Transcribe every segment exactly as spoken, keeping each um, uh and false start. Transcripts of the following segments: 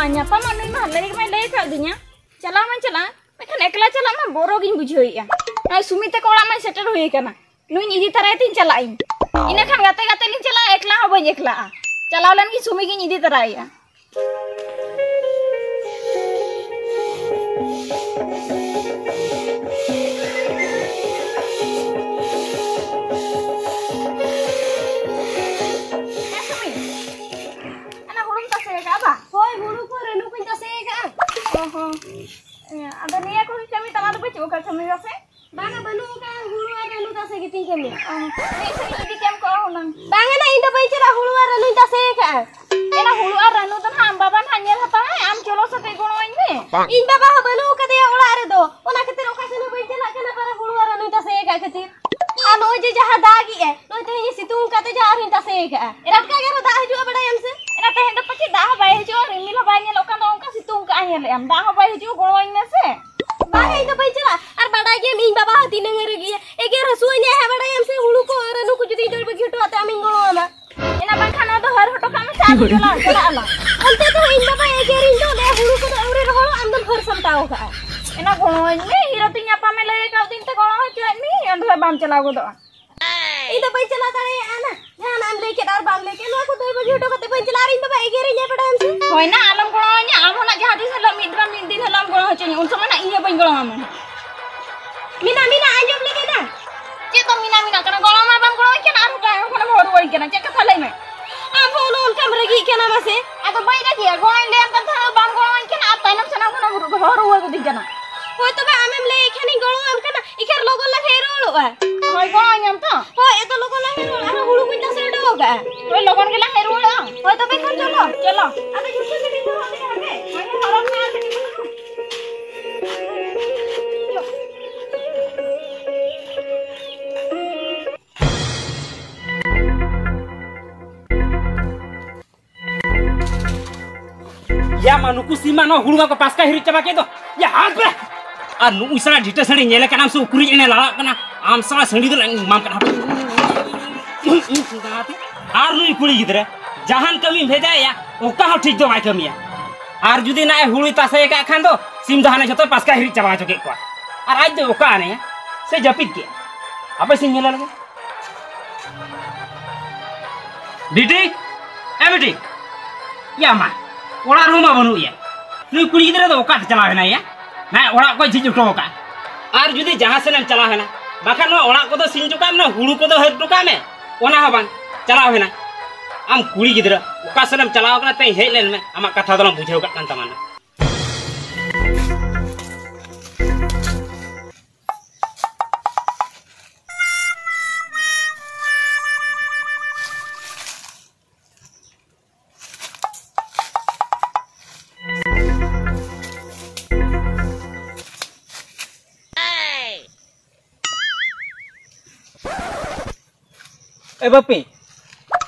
ᱧᱟᱯᱟᱢᱚᱜ ᱱᱩᱭ ᱢᱟ ᱞᱟᱹᱭ ᱢᱟᱭ ᱞᱟᱹᱭ ᱟᱠᱟᱫ ᱫᱤᱧᱟ, ᱪᱟᱞᱟᱣ ᱢᱟᱧ ᱪᱟᱞᱟᱜᱼᱟ, ᱢᱮᱱᱠᱷᱟᱱ ᱮᱠᱞᱟ ᱪᱟᱞᱟᱜ ᱢᱟ ᱵᱚᱨᱚ ᱜᱤᱧ ᱵᱩᱡᱷᱟᱹᱣᱮᱫᱼᱟ᱾ ᱱᱚᱜᱼᱚᱭ ᱥᱩᱢᱤ ᱛᱟᱠᱚ ᱚᱲᱟᱜ ᱢᱟᱧ ᱥᱮᱴᱮᱨ ᱦᱩᱭ ᱟᱠᱟᱱᱟ, ᱱᱩᱭᱧ ᱤᱫᱤ ᱛᱟᱨᱟᱭ ᱛᱤᱧ ᱪᱟᱞᱟᱜ ᱟᱹᱧ᱾ ᱤᱱᱟᱹ ᱠᱷᱟᱱ ᱜᱟᱛᱮ ᱜᱟᱛᱮ ᱞᱤᱧ ᱪᱟᱞᱟᱜᱼᱟ, ᱮᱠᱞᱟ ᱦᱚᱸ ᱵᱟᱹᱧ ᱮᱠᱞᱟᱜᱼᱟ᱾ ᱪᱟᱞᱟᱣ ᱞᱮᱱ ᱜᱤᱧ, ᱥᱩᱢᱤ ᱜᱤᱧ ᱤᱫᱤ ᱛᱟᱨᱟᱭᱮᱭᱟ᱾ ᱦᱮᱸ ᱥᱩᱢᱤ, ᱚᱱᱟ ᱦᱩᱲᱩᱢ ᱛᱟᱥᱮ ᱟᱠᱟᱫᱼᱟ ᱵᱟ? ᱦᱳᱭ, ᱦᱩᱲᱩ ᱠᱚ ᱨᱟᱹᱱᱩ ᱠᱚᱧ ᱛᱟᱥᱮ ᱟᱠᱟᱫᱼᱟ᱾ ᱚ ᱦᱚᱸ᱾ ᱮ, ᱟᱫᱚ ᱱᱤᱭᱟᱹ ᱠᱚ ᱠᱟᱹᱢᱤ ᱛᱟᱢᱟ ᱫᱚ ᱵᱟᱹᱪᱩᱜ ᱟᱠᱟᱫ ᱥᱩᱢᱤ ᱵᱟ ᱥᱮ? ᱵᱟᱝᱟ, ᱵᱟᱹᱱᱩᱜ ᱟᱠᱟᱫᱼᱟ, ᱦᱩᱲᱩ ᱟᱨ ᱨᱟᱹᱱᱩ ᱛᱟᱥᱮ ᱜᱮᱛᱤᱧ ᱠᱟᱹᱢᱤ᱾ ᱚ, ᱢᱤᱫ ᱥᱮᱫ ᱤᱧ ᱤᱫᱤ ᱠᱮᱢ ᱠᱚᱜᱼᱟ ᱦᱩᱱᱟᱹᱝ᱾ ᱵᱟᱝᱟ ᱱᱟ, ᱤᱧ ᱫᱚ ᱵᱟᱹᱧ ᱪᱟᱞᱟᱜᱼᱟ, ᱦᱩᱲᱩ ᱟᱨ ᱨᱟᱹᱱᱩᱧ ᱛᱟᱥᱮ ᱟᱠᱟᱫᱼᱟ᱾ ᱮᱱᱟ ᱦᱩᱲᱩ ᱟᱨ ᱨᱟᱹᱱᱩ ᱫᱚ ᱱᱟᱦᱟᱜ ᱟᱢ ᱵᱟᱵᱟ ᱱᱟᱦᱟᱜ ᱧᱮᱞ ᱦᱟᱛᱟᱲᱟᱭ, ᱟᱢ ᱪᱚᱞᱚ ᱥᱟᱛᱮ ᱜᱚᱲᱚᱣᱟᱹᱧ ᱢᱮ᱾ ᱤᱧ ᱵᱟᱵᱟ ᱦᱚᱸ ᱵᱟᱹᱱᱩᱜ ᱟᱠᱟᱫᱮᱭᱟ ᱚᱲᱟᱜ ᱨᱮᱫᱚ, ᱚᱱᱟ ᱠᱷᱟᱹᱛᱤᱨ ᱚᱠᱟ ᱥᱮᱫ ᱦᱚᱸ ᱵᱟᱹᱧ ᱪᱟᱞᱟᱜ ᱠᱟᱱᱟ, ᱯᱟᱨᱟ ᱦᱩᱲᱩ ᱟᱨ ᱨᱟᱹᱱᱩᱧ ᱛᱟᱥᱮ ᱟᱠᱟᱫ ᱠᱷᱟᱹᱛᱤᱨ᱾ ᱟᱨ ᱱᱚᱜᱼᱚᱭ ᱡᱮ ᱡᱟᱦᱟᱸ ᱫᱟᱜ ᱮᱜᱼᱟᱭ, ᱱᱚᱜᱼᱚᱭ ᱛᱮᱦᱮᱧ ᱥᱤᱛᱩᱝ ᱠᱟᱛᱮ ᱡᱟ ᱟᱨᱦᱚᱸᱧ ᱛᱟᱥᱮ ᱟᱠᱟᱫᱼᱟ᱾ ᱴᱟᱴᱠᱟ ᱜᱮ ᱟᱨᱦᱚᱸ ᱫᱟᱜ ᱦᱤᱡᱩᱜᱼᱟ, ᱵᱟᱲᱟᱭᱟᱢ ᱥᱮ? ᱮᱱᱟ ᱛᱮᱦᱮᱧ ᱫᱚ ᱯᱟᱪᱮᱫ ᱫᱟᱜ ᱦᱚᱸ ᱵᱟᱭ ᱦᱤᱡᱩᱜᱼᱟ, ᱨᱤᱢᱤᱞ ᱦᱚᱸ ᱵᱟᱭ ᱧᱮᱞᱚᱜ ᱠᱟᱱ ᱫᱚ, ᱚᱱᱠᱟ ᱥᱤᱛᱩᱝ ᱠᱟᱜᱼᱟ, ᱧᱮᱞᱮᱜ ᱟᱢ, ᱫᱟᱜ ᱦᱚᱸ ᱵᱟᱭ ᱦᱤᱡᱩᱜᱼᱟ, ᱜᱚᱲᱚᱣᱟᱹᱧ ᱢᱮ ᱥᱮ᱾ ᱵᱟᱝ, ᱤᱧ ᱫᱚ ᱵᱟᱹᱧ ᱪᱟᱞᱟᱜᱼᱟ᱾ ᱟᱨ ᱵᱟᱰᱟᱭ ᱜᱮᱭᱟᱢ, ᱤᱧ ᱵᱟᱵᱟ ᱦᱚᱸ ᱛᱤᱱᱟᱹᱝ ᱮ ᱨᱟᱹᱜᱤᱭᱟ, ᱮᱜᱮᱨ ᱦᱟᱹᱥᱩᱣᱟᱹᱧᱟᱭ ᱦᱟᱸᱜ, ᱵᱟᱰᱟᱭᱟᱢ ᱥᱮ? ᱦᱩᱲᱩ ᱠᱚ ᱨᱟᱹᱱᱩ ᱠᱚ ᱡᱩᱫᱤ ᱤᱧ ᱫᱚ ᱵᱟᱹᱜᱤ ᱦᱚᱴᱚ ᱠᱟᱛᱮ ᱟᱢᱤᱧ ᱜᱚᱲᱚᱣᱟᱢᱟ᱾ ᱮᱱᱟ ᱵᱟᱝᱠᱷᱟᱱ ᱱᱚᱣᱟ ᱫᱚ ᱦᱟᱹᱨ ᱦᱚᱴᱚ ᱠᱟᱜ ᱢᱮ ᱥᱮ, ᱟᱨ ᱪᱟᱞᱟᱜ, ᱪᱟᱞᱟᱜ ᱟᱞᱟᱝ᱾ ᱚᱱᱛᱮ ᱫᱚ ᱤᱧ ᱵᱟᱵᱟ ᱮᱜᱮᱨᱤᱧ ᱫᱚ, ᱞᱟᱹᱭᱟ ᱦᱩᱲᱩ ᱠᱚᱫᱚ ᱟᱹᱣᱨᱤ ᱨᱚᱦᱚᱲᱚᱜ, ᱟᱢ ᱫᱚᱢ ᱦᱟᱹᱨ ᱥᱟᱢᱴᱟᱣ ᱠᱟᱜᱼᱟ᱾ ᱮᱱᱟ ᱜᱚᱲᱚᱣᱟᱹᱧ ᱢᱮ, ᱦᱤᱨᱳ ᱛᱤᱧ ᱧᱟᱯᱟᱢᱮ ᱞᱟᱹᱭ ᱟᱠᱟᱫ ᱫᱤᱱ ᱛᱮ ᱜᱚᱲᱚ ᱦᱚᱪᱚᱭᱮᱫ ᱢᱮ, ᱩᱱ ᱫᱚ ᱵᱟᱢ ᱪᱟᱞᱟᱣ ᱜᱚᱫᱚᱜᱼᱟ᱾ ᱤᱧ ᱫᱚ ᱵᱟᱹᱧ ᱪᱟᱞᱟᱣ ᱫᱟᱲᱮᱭᱟᱜᱼᱟ ᱱᱟ᱾ ᱡᱟᱦᱟᱱᱟᱜ ᱮᱢ ᱞᱟᱹᱭ ᱠᱮᱫ ᱟᱨ ᱵᱟᱢ ᱞᱟᱹᱭ ᱠᱮᱫ, ᱱᱚᱣᱟ ᱠᱚ ᱫᱟᱹᱭ ᱵᱟᱹᱜᱤ ᱦᱚᱴᱚ ᱠᱟᱛᱮ ᱵᱟᱹᱧ ᱪᱟᱞᱟᱜᱼᱟ, ᱟᱨ ᱤᱧ ᱵᱟᱵᱟ ᱮᱜᱮᱨᱤᱧᱟᱭ, ᱵᱟᱰᱟᱭᱟᱢ ᱥᱮ? ᱦᱳᱭ ᱱᱟ, ᱟᱞᱚᱢ ᱜᱚᱲᱚᱣᱟᱹᱧᱟ, ᱟᱢ ᱦᱚᱸ ᱱᱟ ᱡᱟᱦᱟᱸ ᱛᱤᱥ ᱦᱤᱞᱳᱜ ᱢᱤᱫ ᱫᱤᱱ ᱵᱟᱝ ᱢᱤᱫ ᱫᱤᱱ ᱦᱤᱞᱳᱜ ᱮᱢ ᱜᱚᱲᱚ ᱦᱚᱪᱚᱧᱟ, ᱩᱱ ᱥᱚᱢᱚᱭ ᱱᱟ ᱤᱧ ᱦᱚᱸ ᱵᱟᱹᱧ ᱜᱚᱲᱚᱣᱟᱢᱟ ᱱᱟ᱾ ᱢᱤᱱᱟ, ᱢᱤᱱᱟ, ᱟᱸᱡᱚᱢ ᱞᱮᱜᱮ ᱱᱟ᱾ ᱪᱮᱫ ᱫᱚ ᱢᱤᱱᱟ, ᱢᱤᱱᱟ ᱠᱟᱱᱟ? ᱜᱚᱲᱚ ᱢᱟ ᱵᱟᱢ ᱜᱚᱲᱚᱣᱟᱹᱧ ᱠᱟᱱᱟ, ᱟᱨᱦᱚᱸ ᱵᱟᱝ ᱠᱷᱚᱱᱮᱢ ᱦᱚᱦᱚ ᱨᱩᱣᱟᱹᱲ ᱠᱟᱱᱟ, ᱪᱮᱫ ᱠᱟᱛᱷᱟ ᱞᱟᱹᱭ ᱢᱮ? ᱟᱢ ᱦᱚᱸ ᱩᱱᱟᱹᱜ ᱚᱱᱠᱟᱢ ᱨᱟᱹᱜᱤᱜ ᱠᱟᱱᱟ ᱢᱟᱥᱮ᱾ ᱟᱫᱚ ᱵᱟᱹᱧ ᱨᱟᱹᱜᱤᱜᱼᱟ, ᱜᱚᱲᱚᱧ ᱞᱟᱹᱭᱟᱢ ᱠᱟᱱ ᱛᱟᱦᱮᱸᱫ, ᱵᱟᱢ ᱜᱚᱲᱚᱣᱟᱹᱧ ᱠᱟᱱᱟ, ᱟᱨ ᱛᱟᱭᱱᱚᱢ ᱥᱮᱱ ᱟᱢ ᱠᱷᱚᱱᱮᱢ ᱦᱚᱦᱚ ᱨᱩᱣᱟᱹᱲ ᱠᱟᱹᱫᱤᱧ ᱠᱟᱱᱟ᱾ ᱦᱳᱭ ᱛᱚᱵᱮ ᱟᱢᱮᱢ ᱞᱟᱹᱭᱮᱫ ᱠᱷᱟᱱᱤᱧ ᱜᱚᱲᱚᱣᱟᱢ ᱠᱟᱱᱟ, ᱤᱠᱷᱟᱹᱱ ᱞᱚᱜᱚᱱ ᱞᱟᱝ ᱦᱮᱡ ᱨᱩᱣᱟᱹᱲᱚᱜᱼᱟ᱾ ᱦᱳᱭ, ᱜᱚᱲᱚᱣᱟᱹᱧᱟᱢ ᱛᱚ? ᱦᱳᱭ, ᱮᱛᱚ ᱞᱚᱜᱚᱱ ᱞᱟᱝ ᱦᱮᱡ ᱨᱩᱣᱟᱹᱲᱚᱜᱼᱟ, ᱟᱨᱦᱚᱸ ᱦᱩᱲᱩ ᱠᱚᱧ ᱛᱟᱥᱮ ᱦᱚᱴᱚ ᱠᱟᱜᱼᱟ᱾ ᱦᱳᱭ, ᱞᱚᱜᱚᱱ ᱜᱮᱞᱟᱝ ᱦᱮᱡ ᱨᱩᱣᱟᱹᱲᱚᱜᱼᱟ᱾ ᱦᱳᱭ, ᱛᱚᱵᱮ ᱠᱷᱟᱱ ᱪᱚᱞᱚ᱾ ᱪᱚᱞᱚ᱾ ᱟᱫᱚ ᱡᱷᱩᱴᱟᱹ ᱜᱟᱹᱰᱤ ᱫᱚ ᱦᱟᱸᱰᱮ, ᱦᱟᱸᱰᱮ᱾ ᱦᱳᱭ, ᱦᱚᱨᱚᱜ ᱢᱮ ᱟᱨ ᱠᱟᱹᱴᱤᱡ ᱪᱩᱞᱩᱝ᱾ ᱭᱟ ᱢᱟ, ᱱᱩᱠᱩ ᱥᱤᱢ ᱢᱟ ᱱᱚᱣᱟ ᱦᱩᱲᱩ ᱢᱟᱠᱚ ᱯᱟᱥᱠᱟ ᱦᱤᱨᱤᱡ ᱪᱟᱵᱟ ᱠᱮᱫ ᱫᱚ᱾ ᱭᱟ, ᱦᱟᱯᱮ! ᱟᱨ ᱱᱩᱜᱼᱩᱭ ᱥᱟᱞᱟ ᱰᱷᱤᱴᱟᱹ ᱥᱟᱹᱲᱤ ᱧᱮᱞᱮ ᱠᱟᱱᱟᱢ ᱥᱮ ᱩᱠᱩᱨᱤᱡ ᱮᱱᱮ ᱞᱟᱲᱟᱜ ᱠᱟᱱᱟ? ᱟᱢ ᱥᱟᱞᱟ ᱥᱟᱹᱲᱤ ᱫᱚ ᱞᱟᱝ ᱮᱢᱟᱢ ᱠᱟᱱᱟ, ᱦᱟᱯᱮ᱾ ᱟᱨ ᱱᱩᱭ ᱠᱩᱲᱤ ᱜᱤᱫᱽᱨᱟᱹ, ᱡᱟᱦᱟᱱ ᱠᱟᱹᱢᱤᱢ ᱵᱷᱮᱡᱟᱭᱟ, ᱚᱠᱟ ᱦᱚᱸ ᱴᱷᱤᱠ ᱫᱚ ᱵᱟᱭ ᱠᱟᱹᱢᱤᱭᱟ᱾ ᱟᱨ ᱡᱩᱫᱤ ᱱᱟᱜᱼᱮ ᱦᱩᱲᱩᱭ ᱛᱟᱥᱮ ᱟᱠᱟᱫ ᱠᱷᱟᱱ ᱫᱚ, ᱥᱤᱢ ᱫᱚ ᱦᱟᱱᱮ ᱡᱷᱚᱛᱚ ᱯᱟᱥᱠᱟ ᱦᱤᱨᱤᱡ ᱪᱟᱵᱟ ᱦᱚᱪᱚ ᱠᱮᱫ ᱠᱚᱣᱟ᱾ ᱟᱨ ᱟᱡ ᱫᱚ ᱚᱠᱟ ᱟᱱᱮᱭᱟ? ᱥᱮ ᱡᱟᱹᱯᱤᱫ ᱠᱮᱫ? ᱦᱟᱯᱮ ᱥᱮᱧ ᱧᱮᱞ ᱞᱮᱜᱮ᱾ ᱵᱤᱴᱤ, ᱮ ᱵᱤᱴᱤ, ᱭᱟ ᱢᱟ, ᱚᱲᱟᱜ ᱨᱮᱦᱚᱸ ᱢᱟ ᱵᱟᱹᱱᱩᱜ ᱮᱭᱟ᱾ ᱱᱩᱭ ᱠᱩᱲᱤ ᱜᱤᱫᱽᱨᱟᱹ ᱫᱚ ᱚᱠᱟᱛᱮ ᱪᱟᱞᱟᱣ ᱮᱱᱟᱭ ᱭᱟ? ᱱᱟᱜᱼᱮ ᱚᱲᱟᱜ ᱠᱚᱭ ᱡᱷᱤᱡ ᱦᱚᱴᱚ ᱟᱠᱟᱫᱼᱟ᱾ ᱟᱨ ᱡᱩᱫᱤ ᱡᱟᱦᱟᱸ ᱥᱮᱱ ᱮᱢ ᱪᱟᱞᱟᱣ ᱮᱱᱟ, ᱵᱟᱠᱷᱟᱱ ᱱᱚᱣᱟ ᱚᱲᱟᱜ ᱠᱚᱫᱚ ᱥᱤᱧ ᱦᱚᱴᱚ ᱠᱟᱜ ᱢᱮ, ᱦᱩᱲᱩ ᱠᱚᱫᱚ ᱦᱟᱹᱨ ᱦᱚᱴᱚ ᱠᱟᱜ ᱢᱮ, ᱚᱱᱟ ᱦᱚᱸ ᱵᱟᱝ, ᱪᱟᱞᱟᱣ ᱮᱱᱟ᱾ ᱟᱢ ᱠᱩᱲᱤ ᱜᱤᱫᱽᱨᱟᱹ, ᱚᱠᱟ ᱥᱮᱱ ᱮᱢ ᱪᱟᱞᱟᱣ ᱠᱟᱱᱟ? ᱛᱮᱧ ᱦᱮᱡ ᱞᱮᱱ ᱢᱮ, ᱟᱢᱟᱜ ᱠᱟᱛᱷᱟ ᱫᱚᱞᱟᱝ ᱵᱩᱡᱷᱟᱹᱣ ᱠᱟᱜ ᱠᱟᱱ ᱛᱟᱢᱟ ᱱᱟ᱾ ᱮ ᱵᱟᱯᱤ,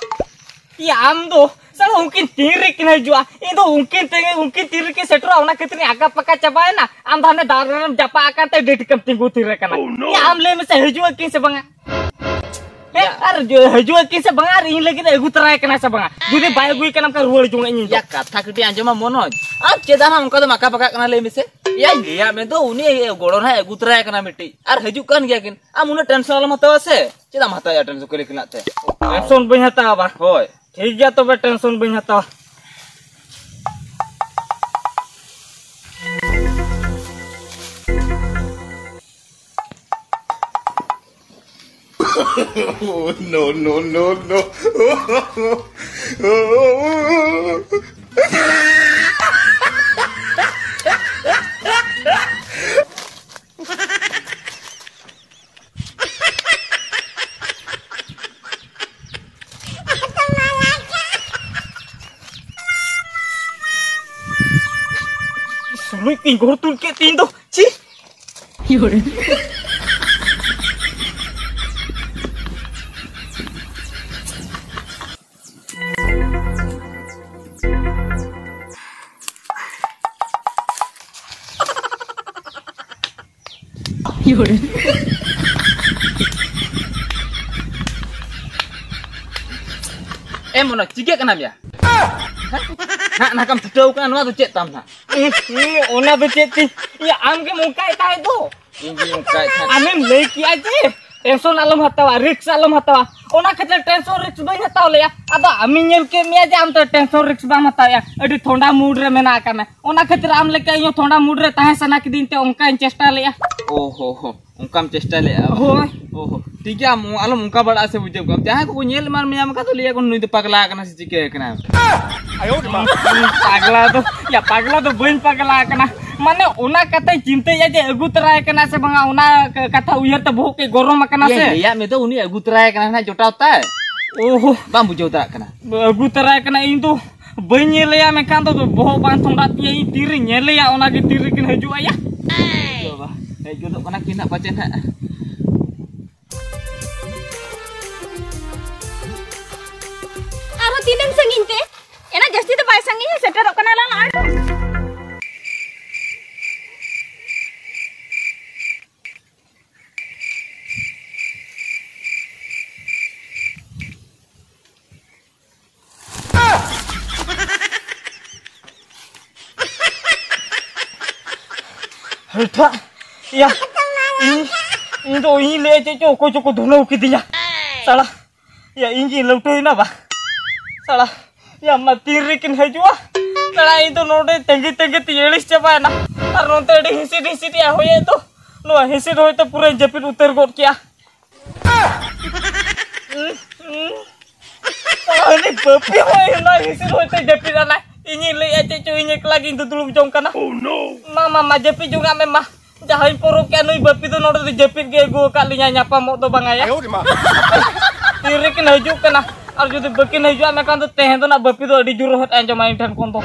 ᱤᱭᱟᱹ, ᱟᱢ ᱫᱚ ᱥᱟᱞᱟ ᱩᱱᱠᱤᱱ ᱛᱤᱱ ᱨᱮ ᱠᱤᱱ ᱦᱤᱡᱩᱜᱼᱟ? ᱤᱧ ᱫᱚ ᱩᱱᱠᱤᱱ ᱛᱮᱜᱮ, ᱩᱱᱠᱤᱱ ᱛᱤᱱ ᱨᱮᱠᱤᱱ ᱥᱮᱴᱮᱨᱚᱜᱼᱟ, ᱚᱱᱟ ᱠᱷᱟᱹᱛᱤᱨ ᱤᱧ ᱟᱠᱟ ᱯᱟᱠᱟ ᱪᱟᱵᱟᱭᱮᱱᱟ᱾ ᱟᱢ ᱫᱚ ᱦᱟᱱᱮ ᱫᱟᱨᱮ ᱨᱮᱢ ᱡᱟᱯᱟᱜ ᱟᱠᱟᱱ ᱛᱮ ᱟᱹᱰᱤ ᱴᱷᱤᱠᱮᱢ ᱛᱤᱸᱜᱩ ᱛᱷᱤᱨ ᱟᱠᱟᱱᱟ᱾ ᱤᱭᱟᱹ, ᱟᱢ ᱞᱟᱹᱭ ᱢᱮᱥᱮ, ᱦᱤᱡᱩᱜ ᱟᱹᱠᱤᱱ ᱥᱮ ᱵᱟᱝᱟ? ᱦᱮᱸ, ᱟᱨ ᱡᱚ-, ᱦᱤᱡᱩᱜ ᱟᱹᱠᱤᱱ ᱥᱮ ᱵᱟᱝᱟ? ᱟᱨ ᱤᱧ ᱞᱟᱹᱜᱤᱫ ᱮ ᱟᱹᱜᱩ ᱛᱚᱨᱟᱭ ᱠᱟᱱᱟ ᱥᱮ ᱵᱟᱝᱟ? ᱡᱩᱫᱤ ᱵᱟᱭ ᱟᱹᱜᱩᱭ ᱠᱟᱱᱟ, ᱚᱱᱠᱟ ᱨᱩᱣᱟᱹᱲ ᱡᱚᱝ ᱟᱹᱧ ᱤᱧ ᱫᱚ᱾ ᱭᱟ, ᱠᱟᱛᱷᱟ ᱠᱟᱹᱴᱤᱡ ᱟᱸᱡᱚᱢᱟ ᱢᱚᱱᱳᱡᱽ, ᱟᱢ ᱪᱮᱫᱟᱜ ᱱᱟᱜ ᱚᱱᱠᱟ ᱫᱚᱢ ᱟᱠᱟ ᱯᱟᱠᱟᱜ ᱠᱟᱱᱟ ᱞᱟᱹᱭ ᱢᱮᱥᱮ? ᱭᱟᱧ ᱞᱟᱹᱭᱟᱫ ᱢᱮ ᱫᱚ, ᱩᱱᱤ ᱜᱚᱲᱚ ᱱᱟᱜ ᱮ ᱟᱹᱜᱩ ᱛᱚᱨᱟᱭ ᱠᱟᱱᱟ ᱢᱤᱫᱴᱤᱡ, ᱟᱨ ᱦᱤᱡᱩᱜ ᱠᱟᱱ ᱜᱮᱭᱟ ᱠᱤᱱ᱾ ᱟᱢ ᱩᱱᱟᱹᱜ ᱴᱮᱱᱥᱚᱱ ᱟᱞᱚᱢ ᱦᱟᱛᱟᱣᱟ ᱥᱮ᱾ ᱪᱮᱫᱟᱜ ᱮᱢ ᱦᱟᱛᱟᱣᱟ ᱴᱮᱱᱥᱚᱱ ᱠᱩᱞᱤ ᱠᱤᱱᱟᱜ ᱛᱮ? ᱴᱮᱱᱥᱚᱱ ᱵᱟᱹᱧ ᱦᱟᱛᱟᱣᱟ ᱵᱟ᱾ ᱦᱳᱭ᱾ ᱴᱷᱤᱠ ᱜᱮᱭᱟ ᱛᱚᱵᱮ, ᱴᱮᱱᱥᱚᱱ ᱵᱟᱹᱧ ᱦᱟᱛᱟᱣᱟ᱾ No, no, no, no. ᱥᱩᱞᱩᱡ ᱛᱤᱧ ᱜᱚᱲ ᱛᱩᱞ ᱠᱮᱫ ᱛᱤᱧ ᱫᱚ᱾ ᱪᱤ? ᱮ ᱢᱚᱱᱳᱡᱽ, ᱪᱤᱠᱟᱹᱜ ᱠᱟᱱᱟᱢ ᱭᱟ? ᱱᱟᱜ ᱱᱟᱜᱟᱢ ᱪᱷᱩᱴᱟᱹᱣ ᱠᱟᱱᱟ, ᱱᱚᱣᱟ ᱫᱚ ᱪᱮᱫ ᱛᱟᱢ ᱱᱟᱜ? ᱤᱧ, ᱤᱧ, ᱚᱱᱟ ᱫᱚ ᱪᱮᱫ ᱛᱤᱧ, ᱤᱭᱟᱹ, ᱟᱢ ᱜᱮᱢ ᱚᱱᱠᱟᱭ ᱛᱟᱦᱮᱸᱫ ᱫᱚ᱾ ᱤᱧ ᱜᱤᱧ ᱚᱱᱠᱟᱭ ᱛᱟᱦᱮᱸᱫ᱾ ᱟᱢᱮᱢ ᱞᱟᱹᱭ ᱠᱮᱜᱼᱟ ᱡᱮ ᱴᱮᱱᱥᱚᱱ ᱟᱞᱚᱢ ᱦᱟᱛᱟᱣᱟ, ᱨᱤᱠᱥ ᱟᱞᱚᱢ ᱦᱟᱛᱟᱣᱟ᱾ ᱚᱱᱟ ᱠᱷᱟᱹᱛᱤᱨ ᱴᱮᱱᱥᱚᱱ ᱨᱤᱠᱥ ᱵᱟᱹᱧ ᱦᱟᱛᱟᱣ ᱞᱮᱜᱼᱟ᱾ ᱟᱫᱚ ᱟᱢᱤᱧ ᱧᱮᱞ ᱠᱮᱫ ᱢᱮᱭᱟ ᱡᱮ ᱟᱢ ᱫᱚ ᱴᱮᱱᱥᱚᱱ ᱨᱤᱠᱥ ᱵᱟᱢ ᱦᱟᱛᱟᱣᱮᱜᱼᱟ, ᱟᱹᱰᱤ ᱴᱷᱚᱱᱰᱟ ᱢᱩᱰ ᱨᱮ ᱢᱮᱱᱟᱜ ᱟᱠᱟᱫ ᱢᱮ᱾ ᱚᱱᱟ ᱠᱷᱟᱹᱛᱤᱨ ᱟᱢ ᱞᱮᱠᱟ ᱤᱧ ᱦᱚᱸ ᱴᱷᱚᱱᱰᱟ ᱢᱩᱰ ᱨᱮ ᱛᱟᱦᱮᱸ ᱥᱟᱱᱟ ᱠᱤᱫᱤᱧ ᱛᱮ ᱚᱱᱠᱟᱧ ᱪᱮᱥᱴᱟ ᱞᱮᱜᱼᱟ᱾ ᱚ ᱦᱚ ᱦᱚ, ᱚᱱᱠᱟᱢ ᱪᱮᱥᱴᱟ ᱞᱮᱜᱼᱟ? ᱦᱳᱭ᱾ ᱚ ᱦᱚ, ᱴᱷᱤᱠ ᱜᱮᱭᱟ, ᱟᱢ ᱟᱞᱚᱢ ᱚᱱᱠᱟ ᱵᱟᱲᱟᱜᱼᱟ ᱥᱮ, ᱵᱩᱡᱷᱟᱹᱣ ᱠᱟᱜᱼᱟᱢ᱾ ᱡᱟᱦᱟᱸᱭ ᱠᱚᱠᱚ ᱧᱮᱞ ᱮᱢᱟᱱ ᱢᱮᱭᱟ, ᱚᱱᱠᱟ ᱠᱚ ᱞᱟᱹᱭᱟ ᱠᱚ, "ᱱᱩᱭ ᱫᱚ ᱯᱟᱜᱽᱞᱟ ᱟᱠᱟᱱᱟ ᱥᱮ ᱪᱤᱠᱟᱹ ᱟᱠᱟᱱᱟ?" ᱯᱟᱜᱽᱞᱟ ᱫᱚ, ᱭᱟ, ᱯᱟᱜᱽᱞᱟ ᱫᱚ ᱵᱟᱹᱧ ᱯᱟᱜᱽᱞᱟ ᱟᱠᱟᱱᱟ᱾ ᱢᱟᱱᱮ, ᱚᱱᱟ ᱠᱟᱛᱷᱟᱧ ᱪᱤᱱᱛᱟᱹᱭᱮᱫᱼᱟ ᱡᱮ ᱟᱹᱜᱩ ᱛᱚᱨᱟᱭ ᱠᱟᱱᱟ ᱥᱮ ᱵᱟᱝᱟ, ᱚᱱᱟ ᱠ-, ᱠᱟᱛᱷᱟ ᱩᱭᱦᱟᱹᱨ ᱛᱮ ᱵᱚᱦᱚᱜ ᱠᱚ ᱜᱚᱨᱚᱢ ᱟᱠᱟᱱᱟ ᱥᱮ᱾ ᱞᱟᱹᱭᱟᱫ ᱢᱮ ᱫᱚ, ᱩᱱᱤ ᱟᱹᱜᱩ ᱛᱚᱨᱟᱭ ᱠᱟᱱᱟ ᱱᱟᱦᱟᱜ, ᱡᱚᱴᱟᱣ ᱛᱟᱭ᱾ ᱳᱦᱳ᱾ ᱵᱟᱢ ᱵᱩᱡᱷᱟᱹᱣ ᱫᱟᱲᱮᱭᱟᱜ ᱠᱟᱱᱟ᱾ ᱟᱹᱜᱩ ᱛᱚᱨᱟᱭ ᱠᱟᱱᱟ, ᱤᱧ ᱫᱚ ᱵᱟᱹᱧ ᱧᱮᱞᱮᱭᱟ, ᱢᱮᱱᱠᱷᱟᱱ ᱫᱚ ᱵᱚᱦᱚᱜ ᱵᱟᱝ ᱛᱷᱚᱱᱰᱟᱜ ᱛᱤᱧᱟᱹ, ᱤᱧ ᱛᱤᱨᱮᱧ ᱧᱮᱞᱮᱭᱟ, ᱚᱱᱟᱜᱮ ᱛᱤᱨᱮᱠᱤᱱ ᱦᱤᱡᱩᱜᱼᱟ ᱭᱟ᱾ ᱵᱟᱵᱟ, ᱦᱮᱡ ᱜᱚᱫᱚᱜ ᱠᱟᱱᱟ ᱠᱤᱱ ᱱᱟᱜ ᱯᱟᱪᱮ ᱱᱟᱜ᱾ ᱟᱨᱦᱚᱸ ᱛᱤᱱᱟᱹᱝ ᱥᱟᱺᱜᱤᱧ ᱛᱮ? ᱮᱱᱟ ᱡᱟᱹᱥᱛᱤ ᱫᱚ ᱵᱟᱭ ᱥᱟᱺᱜᱤᱧᱟ, ᱥᱮᱴᱮᱨᱚᱜ ᱠᱟᱱᱟ ᱞᱟᱝ ᱟᱨ᱾ ᱦᱮᱴᱟᱜ, ᱭᱟ, ᱤᱧ, ᱤᱧ ᱫᱚ ᱤᱧ ᱞᱟᱹᱭ ᱪᱮᱫ ᱪᱚ ᱚᱠᱚᱭ ᱪᱚᱠᱚ ᱫᱷᱩᱱᱟᱹᱣ ᱠᱤᱫᱤᱧᱟ᱾ ᱥᱟᱞᱟ, ᱭᱟ, ᱤᱧ ᱜᱤᱧ ᱞᱟᱹᱣᱴᱟᱹᱭᱮᱱᱟ ᱵᱟ᱾ ᱥᱟᱞᱟ, ᱭᱟ, ᱢᱟ ᱛᱤᱱ ᱨᱮᱠᱤᱱ ᱦᱤᱡᱩᱜᱼᱟ᱾ ᱥᱟᱞᱟ, ᱤᱧ ᱫᱚ ᱱᱚᱰᱮ ᱛᱟᱺᱜᱤ ᱛᱟᱺᱜᱤ ᱛᱮ ᱟᱹᱲᱤᱥ ᱪᱟᱵᱟᱭᱮᱱᱟ᱾ ᱟᱨ ᱱᱚᱱᱛᱮ ᱟᱹᱰᱤ ᱦᱤᱥᱤᱫ ᱦᱤᱥᱤᱫ ᱮ ᱦᱚᱭᱮᱫ ᱫᱚ᱾ ᱱᱚᱣᱟ ᱦᱤᱥᱤᱫ ᱦᱚᱭ ᱛᱮ ᱯᱩᱨᱟᱹᱧ ᱡᱟᱹᱯᱤᱫ ᱩᱛᱟᱹᱨ ᱜᱚᱫ ᱠᱮᱜᱼᱟ᱾ ᱩᱱᱤ ᱵᱟᱹᱯᱤ ᱦᱚᱸ ᱚᱱᱟ ᱦᱤᱥᱤᱫ ᱦᱚᱭᱛᱮ ᱡᱟᱹᱯᱤᱫ ᱟᱱᱟᱭ᱾ ᱤᱧᱤᱧ ᱞᱟᱹᱭᱮᱫᱼᱟ, ᱪᱮᱫ ᱪᱚ ᱤᱧ ᱮᱠᱞᱟ ᱜᱤᱧ ᱫᱩᱫᱩᱲᱩᱵ ᱡᱚᱝ ᱠᱟᱱᱟ᱾ ᱢᱟ, ᱢᱟ, ᱢᱟ, ᱡᱟᱹᱯᱤᱫ ᱡᱚᱝᱟᱜ ᱢᱮ, ᱢᱟ᱾ ᱡᱟᱦᱟᱸᱧ ᱯᱚᱨᱚᱵᱽ ᱠᱮᱜᱼᱟ, ᱱᱩᱭ ᱵᱟᱹᱯᱤ ᱫᱚ ᱱᱚᱰᱮ ᱫᱚ ᱡᱟᱹᱯᱤᱫ ᱜᱮ ᱟᱹᱜᱩ ᱟᱠᱟᱫ ᱞᱤᱧᱟᱭ, ᱧᱟᱯᱟᱢᱚᱜ ᱫᱚ ᱵᱟᱝᱟ ᱭᱟ᱾ ᱛᱤ ᱨᱮᱠᱤᱱ ᱦᱤᱡᱩᱜ ᱠᱟᱱᱟ, ᱟᱨ ᱡᱩᱫᱤ ᱵᱟᱹᱠᱤᱱ ᱦᱤᱡᱩᱜᱼᱟ, ᱢᱮᱱᱠᱷᱟᱱ ᱫᱚ ᱛᱮᱦᱮᱧ ᱫᱚ ᱱᱟᱜ ᱵᱟᱹᱯᱤ ᱫᱚ ᱟᱹᱰᱤ ᱡᱳᱨ ᱦᱚᱸ ᱟᱸᱡᱚᱢᱟ ᱤᱧ ᱴᱷᱮᱱ ᱠᱷᱚᱱ ᱫᱚ᱾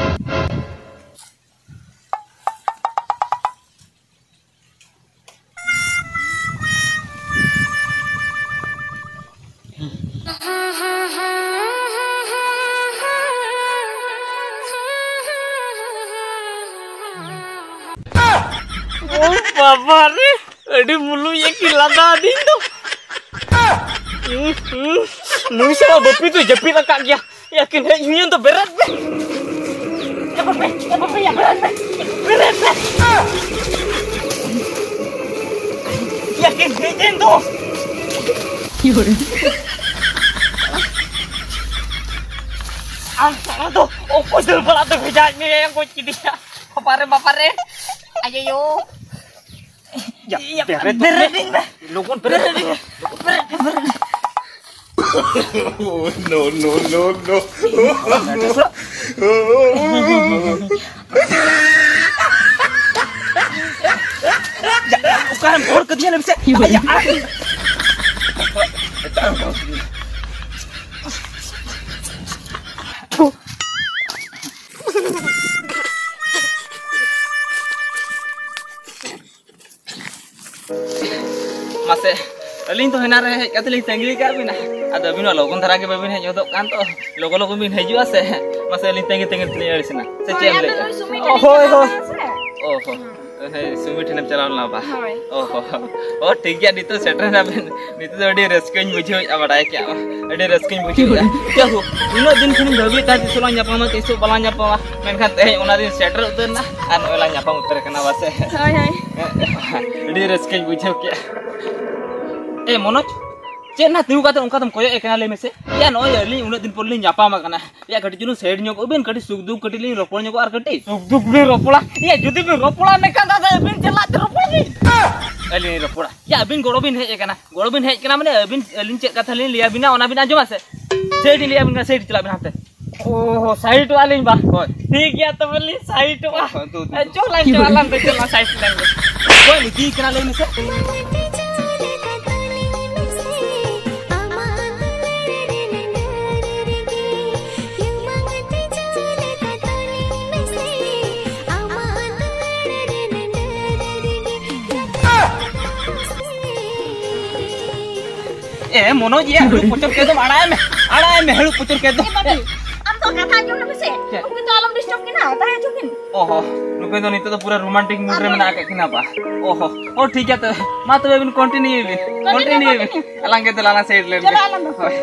ᱳ ᱵᱟᱵᱟ ᱨᱮ, ᱟᱹᱰᱤ ᱢᱩᱞᱩᱡ ᱮ ᱠᱤ ᱞᱟᱸᱫᱟ ᱟᱹᱫᱤᱧ ᱫᱚ᱾ ᱩᱸ, ᱩᱸ, ᱱᱩᱭ ᱥᱟᱞᱟ ᱵᱟᱹᱯᱤ ᱫᱚᱭ ᱡᱟᱹᱯᱤᱫ ᱟᱠᱟᱫ ᱜᱮᱭᱟ᱾ ᱭᱟᱹᱠᱤᱱ ᱦᱮᱡ ᱦᱩᱭᱮᱱ ᱫᱚ, ᱵᱮᱨᱮᱫ ᱢᱮ᱾ ᱵᱟᱯᱮ ᱭᱟ, ᱵᱮᱨᱮᱫ ᱢᱮ᱾ ᱵᱮᱨᱮᱫ ᱢᱮ᱾ ᱭᱟ, ᱠᱤ ᱦᱮᱡ ᱮᱱ ᱫᱚ᱾ ᱟᱢ ᱥᱟᱞᱟ ᱫᱚ ᱚᱠᱚᱭ ᱫᱟᱹᱲ ᱵᱟᱲᱟ ᱛᱮ ᱵᱷᱮᱡᱟᱭᱮᱫ ᱢᱮᱭᱟ? ᱜᱚᱡ ᱠᱮᱫᱮᱭᱟ᱾ ᱵᱟᱯᱟᱨᱮ, ᱵᱟᱯᱟᱨᱮ᱾ ᱟᱭᱳ᱾ ᱭᱟ, ᱭᱟ, ᱵᱮᱨᱮᱫ ᱵᱮᱨᱮᱫ ᱢᱮ᱾ ᱤᱧ ᱢᱮ᱾ ᱞᱚᱜᱚᱱ ᱵᱮᱨᱮᱫ ᱢᱮ᱾ ᱵᱮᱨᱮᱫ ᱢᱮ, ᱵᱮᱨᱮᱫ ᱢᱮ᱾ No, no, no, no. ᱭᱟ, ᱚᱠᱟᱨᱮᱢ ᱜᱚᱲ ᱠᱟᱫᱤᱧᱟ ᱞᱟᱹᱭ ᱢᱮᱥᱮ? ᱭᱟ, ᱟᱭ᱾ ᱢᱟᱥᱮ, ᱟᱹᱞᱤᱧ ᱫᱚ ᱦᱮᱱᱟ ᱨᱮ ᱦᱮᱡ ᱠᱟᱛᱮ ᱞᱤᱧ ᱛᱟᱺᱜᱤ ᱟᱠᱟᱫ ᱵᱤᱱᱟ᱾ ᱟᱫᱚ ᱟᱹᱵᱤᱱ ᱢᱟ ᱞᱚᱜᱚᱱ ᱫᱷᱟᱨᱟ ᱜᱮ ᱵᱟᱹᱵᱤᱱ ᱦᱮᱡ ᱦᱚᱫᱚᱜ ᱠᱟᱱ ᱛᱚ, ᱞᱚᱜᱚ ᱞᱚᱜᱚ ᱵᱤᱱ ᱦᱤᱡᱩᱜᱼᱟ ᱥᱮ? ᱢᱟᱥᱮ, ᱟᱹᱞᱤᱧ ᱛᱟᱺᱜᱤ ᱛᱟᱺᱜᱤ ᱛᱮᱞᱤᱧ ᱟᱹᱲᱤᱥ ᱮᱱᱟ᱾ ᱥᱮ ᱪᱮᱫ ᱮᱢ ᱦᱳᱭ, ᱟᱫᱚ ᱞᱟᱹᱭᱮᱫᱼᱟ? ᱱᱩᱭ ᱥᱩᱢᱤ ᱚ, ᱴᱷᱮᱱ ᱦᱳᱭ, ᱪᱟᱞᱟᱣ ᱦᱳᱭ᱾ ᱞᱮᱱᱟ ᱥᱮ? ᱚ, ᱦᱚ᱾ ᱦᱩᱸ᱾ ᱦᱮᱸ, ᱥᱩᱢᱤ ᱴᱷᱮᱱᱮᱢ ᱪᱟᱞᱟᱣ ᱞᱮᱱᱟ ᱵᱟ? ᱦᱳᱭ᱾ ᱚ, ᱦᱚ, ᱦᱚ᱾ ᱚ, ᱴᱷᱤᱠ ᱜᱮᱭᱟ, ᱱᱤᱛᱚᱜ ᱥᱮᱴᱮᱨ ᱮᱱᱟ ᱵᱤᱱ᱾ ᱱᱤᱛᱚᱜ ᱫᱚ ᱟᱹᱰᱤ ᱨᱟᱹᱥᱠᱟᱹᱧ ᱵᱩᱡᱷᱟᱹᱣᱮᱫᱼᱟ, ᱵᱟᱰᱟᱭ ᱠᱮᱜᱼᱟ᱾ ᱟᱹᱰᱤ ᱨᱟᱹᱥᱠᱟᱹᱧ ᱵᱩᱡᱷᱟᱹᱣᱮᱫᱼᱟ᱾ ᱡᱟᱭᱦᱳᱠ, ᱩᱱᱟᱹᱜ ᱫᱤᱱ ᱠᱷᱚᱱᱤᱧ ᱵᱷᱟᱹᱵᱤᱭᱮᱫ ᱛᱟᱦᱮᱸᱫ, ᱛᱤᱥᱚᱜ ᱞᱟᱝ ᱧᱟᱯᱟᱢᱟ, ᱛᱤᱥᱚᱜ ᱵᱟᱞᱟᱝ ᱧᱟᱯᱟᱢᱟ᱾ ᱢᱮᱱᱠᱷᱟᱱ ᱛᱮᱦᱮᱧ ᱚᱱᱟ ᱫᱤᱱ ᱥᱮᱴᱮᱨ ᱩᱛᱟᱹᱨ ᱮᱱᱟ ᱟᱨ ᱱᱚᱜᱼᱚᱭ ᱞᱟᱝ ᱧᱟᱯᱟᱢ ᱩᱛᱟᱹᱨ ᱟᱠᱟᱱᱟ, ᱵᱟᱥᱮ? ᱦᱳᱭ, ᱦᱳᱭ᱾ ᱟᱹᱰᱤ ᱨᱟᱹᱥᱠᱟᱹᱧ ᱵᱩᱡᱷᱟᱹᱣ ᱠᱮᱜᱼᱟ᱾ ᱮ ᱢᱚᱱᱳᱡᱽ, ᱪᱮᱫ ᱱᱟ ᱛᱤᱸᱜᱩ ᱠᱟᱛᱮ ᱚᱱᱠᱟ ᱫᱚᱢ ᱠᱚᱭᱚᱜ ᱮ ᱠᱟᱱᱟ, ᱞᱟᱹᱭ ᱢᱮᱥᱮ? ᱭᱟ, ᱱᱚᱜᱼᱚᱭ ᱟᱹᱞᱤᱧ ᱩᱱᱟᱹᱜ ᱫᱤᱱ ᱯᱚᱨ ᱞᱤᱧ ᱧᱟᱯᱟᱢ ᱟᱠᱟᱱᱟ᱾ ᱭᱟ, ᱠᱟᱹᱴᱤᱡ ᱪᱩᱞᱩᱝ side ᱧᱚᱜᱚᱜ ᱵᱤᱱ, ᱠᱟᱹᱴᱤᱡ ᱥᱩᱠ ᱫᱩᱠ ᱠᱟᱹᱴᱤᱡ ᱞᱤᱧ ᱨᱚᱯᱚᱲ ᱧᱚᱜᱚᱜᱼᱟ ᱟᱨ ᱠᱟᱹᱴᱤᱡ᱾ ᱥᱩᱠ ᱫᱩᱠ ᱵᱤᱱ ᱨᱚᱯᱚᱲᱟ? ᱭᱟ, ᱡᱩᱫᱤ ᱵᱤᱱ ᱨᱚᱯᱚᱲᱟ, ᱮᱱᱠᱷᱟᱱ ᱫᱚ ᱟᱫᱚ ᱟᱹᱵᱤᱱ ᱪᱟᱞᱟᱜ ᱛᱮ ᱨᱚᱯᱚᱲ ᱵᱤᱱ᱾ ᱟᱹᱞᱤᱧ ᱞᱤᱧ ᱨᱚᱯᱚᱲᱟ? ᱭᱟ, ᱟᱹᱵᱤᱱ ᱜᱚᱲᱚ ᱵᱤᱱ ᱦᱮᱡ ᱟᱠᱟᱱᱟ, ᱜᱚᱲᱚ ᱵᱤᱱ ᱦᱮᱡ ᱟᱠᱟᱱᱟ ᱢᱟᱱᱮ ᱟᱹᱵᱤᱱ, ᱟᱹᱞᱤᱧ ᱪᱮᱫ ᱠᱟᱛᱷᱟ ᱞᱤᱧ ᱞᱟᱹᱭ ᱟᱵᱤᱱᱟ ᱚᱱᱟ ᱵᱤᱱ ᱟᱸᱡᱚᱢᱟ ᱥᱮ? Side ᱞᱤᱧ ᱞᱟᱹᱭ ᱟᱵᱤᱱ ᱠᱟᱱᱟ, side ᱪᱟᱞᱟᱜ ᱵᱤᱱ ᱦᱟᱱᱛᱮ᱾ ᱚ, side ᱚᱜᱼᱟ ᱞᱤᱧ ᱵᱟ᱾ ᱦᱳᱭ᱾ ᱴᱷᱤᱠ ᱜᱮᱭᱟ, ᱛᱚᱵᱮ ᱞᱤᱧ side ᱚᱜᱼᱟ᱾ ᱦᱳᱭ, ᱫᱩ, ᱫᱩ, ᱮ, ᱫᱩ᱾ ᱪᱚ ᱞᱟᱝ ᱪᱚ, ᱟᱞᱟᱝ ᱫᱚ ᱪᱚ ᱞᱟᱝ side ᱞᱮᱱ ᱜᱮ᱾ ᱚᱠᱚᱭ ᱤᱫᱤᱭᱮ ᱠᱟᱱᱟ ᱞᱟᱹᱭ ᱢᱮᱥᱮ? ᱮ ᱢᱚᱱᱳᱡᱽ, ᱭᱟ, ᱦᱟᱹᱲᱩ ᱯᱚᱪᱚᱨ ᱠᱮᱫ ᱫᱚᱢ, ᱟᱲᱟᱜ ᱢᱮ, ᱟᱲᱟᱜ ᱢᱮ, ᱦᱟᱹᱲᱩ ᱯᱚᱪᱚᱨ ᱠᱮᱫ ᱫᱚ᱾ ᱮ ᱵᱟᱹᱵᱩ, ᱟᱢ ᱫᱚ ᱠᱟᱛᱷᱟ ᱟᱸᱡᱚᱢ ᱞᱮ ᱢᱮᱥᱮ᱾ ᱪᱮᱫ? ᱩᱱᱠᱤᱱ ᱫᱚ ᱟᱞᱚᱢ disturb ᱠᱤᱱᱟ, ᱛᱟᱦᱮᱸ ᱦᱚᱪᱚ ᱠᱤᱱ᱾ ᱚ ᱦᱚ, ᱱᱩᱠᱤᱱ ᱫᱚ ᱱᱤᱛᱚᱜ ᱫᱚ ᱯᱩᱨᱟᱹ romantic mood ᱨᱮ ᱟᱫᱚ ᱢᱮᱱᱟᱜ ᱟᱠᱟᱫ ᱠᱤᱱᱟ ᱵᱟ᱾ ᱚ ᱦᱚ, ᱚ, ᱴᱷᱤᱠ ᱜᱮᱭᱟ ᱛᱚᱵᱮ, ᱢᱟ ᱛᱚᱵᱮ ᱟᱹᱵᱤᱱ continue ᱵᱤᱱ, continue, continue ᱵᱤᱱ᱾ Continue᱾ ᱟᱞᱟᱝ ᱜᱮ ᱫᱮᱞᱟ ᱞᱟᱝ side ᱞᱮᱱ ᱜᱮ᱾ ᱪᱚᱞᱚ, ᱟᱞᱟᱝ ᱫᱚ᱾ ᱦᱳᱭ᱾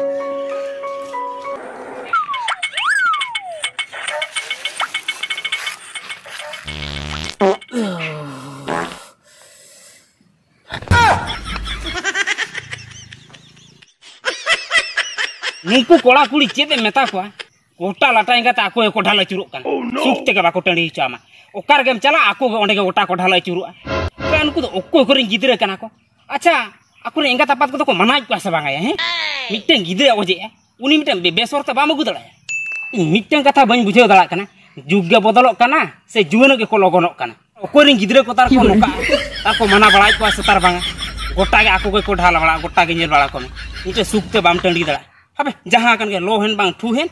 ᱱᱩᱠᱩ ᱠᱚᱲᱟ ᱠᱩᱲᱤ ᱪᱮᱫ ᱮᱢ ᱢᱮᱛᱟ ᱠᱚᱣᱟ? ᱜᱚᱴᱟ ᱞᱟᱴᱟ ᱮᱸᱜᱟᱛ ᱟᱠᱚ ᱜᱮᱠᱚ ᱰᱷᱟᱞ ᱟᱹᱪᱩᱨᱚᱜ ᱠᱟᱱᱟ᱾ ᱥᱩᱠ ᱛᱮᱜᱮ ᱵᱟᱠᱚ ᱴᱟᱺᱰᱤ ᱦᱚᱪᱚ ᱟᱢᱟ᱾ ᱚᱠᱟ ᱨᱮᱜᱮᱢ ᱪᱟᱞᱟᱜ, ᱟᱠᱚ ᱜᱮ ᱚᱸᱰᱮ ᱜᱮ ᱜᱚᱴᱟ ᱠᱚ ᱰᱷᱟᱞ ᱟᱹᱪᱩᱨᱚᱜᱼᱟ᱾ ᱛᱚᱵᱮ ᱱᱩᱠᱩ ᱫᱚ ᱚᱠᱚᱭ ᱠᱚᱨᱮᱱ ᱜᱤᱫᱽᱨᱟᱹ ᱠᱟᱱᱟ ᱠᱚ? ᱟᱪᱪᱷᱟ, ᱟᱠᱚᱨᱮᱱ ᱮᱸᱜᱟᱛ ᱟᱯᱟᱛ ᱠᱚᱫᱚ ᱠᱚ ᱢᱟᱱᱟᱣᱮᱫ ᱠᱚᱣᱟ ᱥᱮ ᱵᱟᱝᱟ ᱭᱟ? ᱦᱮᱸ, ᱢᱤᱫᱴᱮᱱ ᱜᱤᱫᱽᱨᱟᱹ ᱚᱡᱮᱜᱼᱟ, ᱩᱱᱤ ᱢᱤᱫᱴᱮᱱ ᱵᱮ-, ᱵᱮᱥ ᱦᱚᱨ ᱛᱮ ᱵᱟᱢ ᱟᱹᱜᱩ ᱫᱟᱲᱮᱭᱟᱜᱼᱟ᱾ ᱤᱧ ᱢᱤᱫᱴᱮᱱ ᱠᱟᱛᱷᱟ ᱵᱟᱹᱧ ᱵᱩᱡᱷᱟᱹᱣ ᱫᱟᱲᱮᱭᱟᱜ ᱠᱟᱱᱟ, ᱡᱩᱜᱽ ᱜᱮ ᱵᱚᱫᱚᱞᱚᱜ ᱠᱟᱱᱟ ᱥᱮ ᱡᱩᱣᱟᱹᱱᱚᱜ ᱜᱮᱠᱚ ᱞᱚᱜᱚᱱᱚᱜ ᱠᱟᱱᱟ? ᱚᱠᱚᱭ ᱨᱮᱱ ᱜᱤᱫᱽᱨᱟᱹ ᱠᱚ ᱛᱟᱨ ᱠᱚ ᱱᱚᱝᱠᱟ, ᱛᱟᱨ ᱠᱚ ᱢᱟᱱᱟ ᱵᱟᱲᱟᱭᱮᱫ ᱠᱚᱣᱟ ᱥᱮ ᱛᱟᱨ ᱵᱟᱝᱟ? ᱜᱚᱴᱟ ᱜᱮ ᱟᱠᱚ ᱜᱮᱠᱚ ᱰᱷᱟᱞ ᱵᱟᱲᱟᱜᱼᱟ, ᱜᱚᱴᱟ ᱜᱮ ᱧᱮᱞ ᱵᱟᱲᱟ ᱠᱚᱢᱮ᱾ ᱢᱤᱫᱴᱮᱱ ᱥᱩᱠ ᱛᱮ ᱵᱟᱢ ᱴᱟᱺᱰᱤ ᱫᱟᱲᱮᱭᱟᱜᱼᱟ᱾ ᱦᱟᱯᱮ, ᱡᱟᱦᱟᱸ ᱠᱟᱱ ᱜᱮ, ᱞᱚ ᱦᱮᱱ ᱵᱟᱝ ᱴᱷᱩ ᱦᱮᱱ,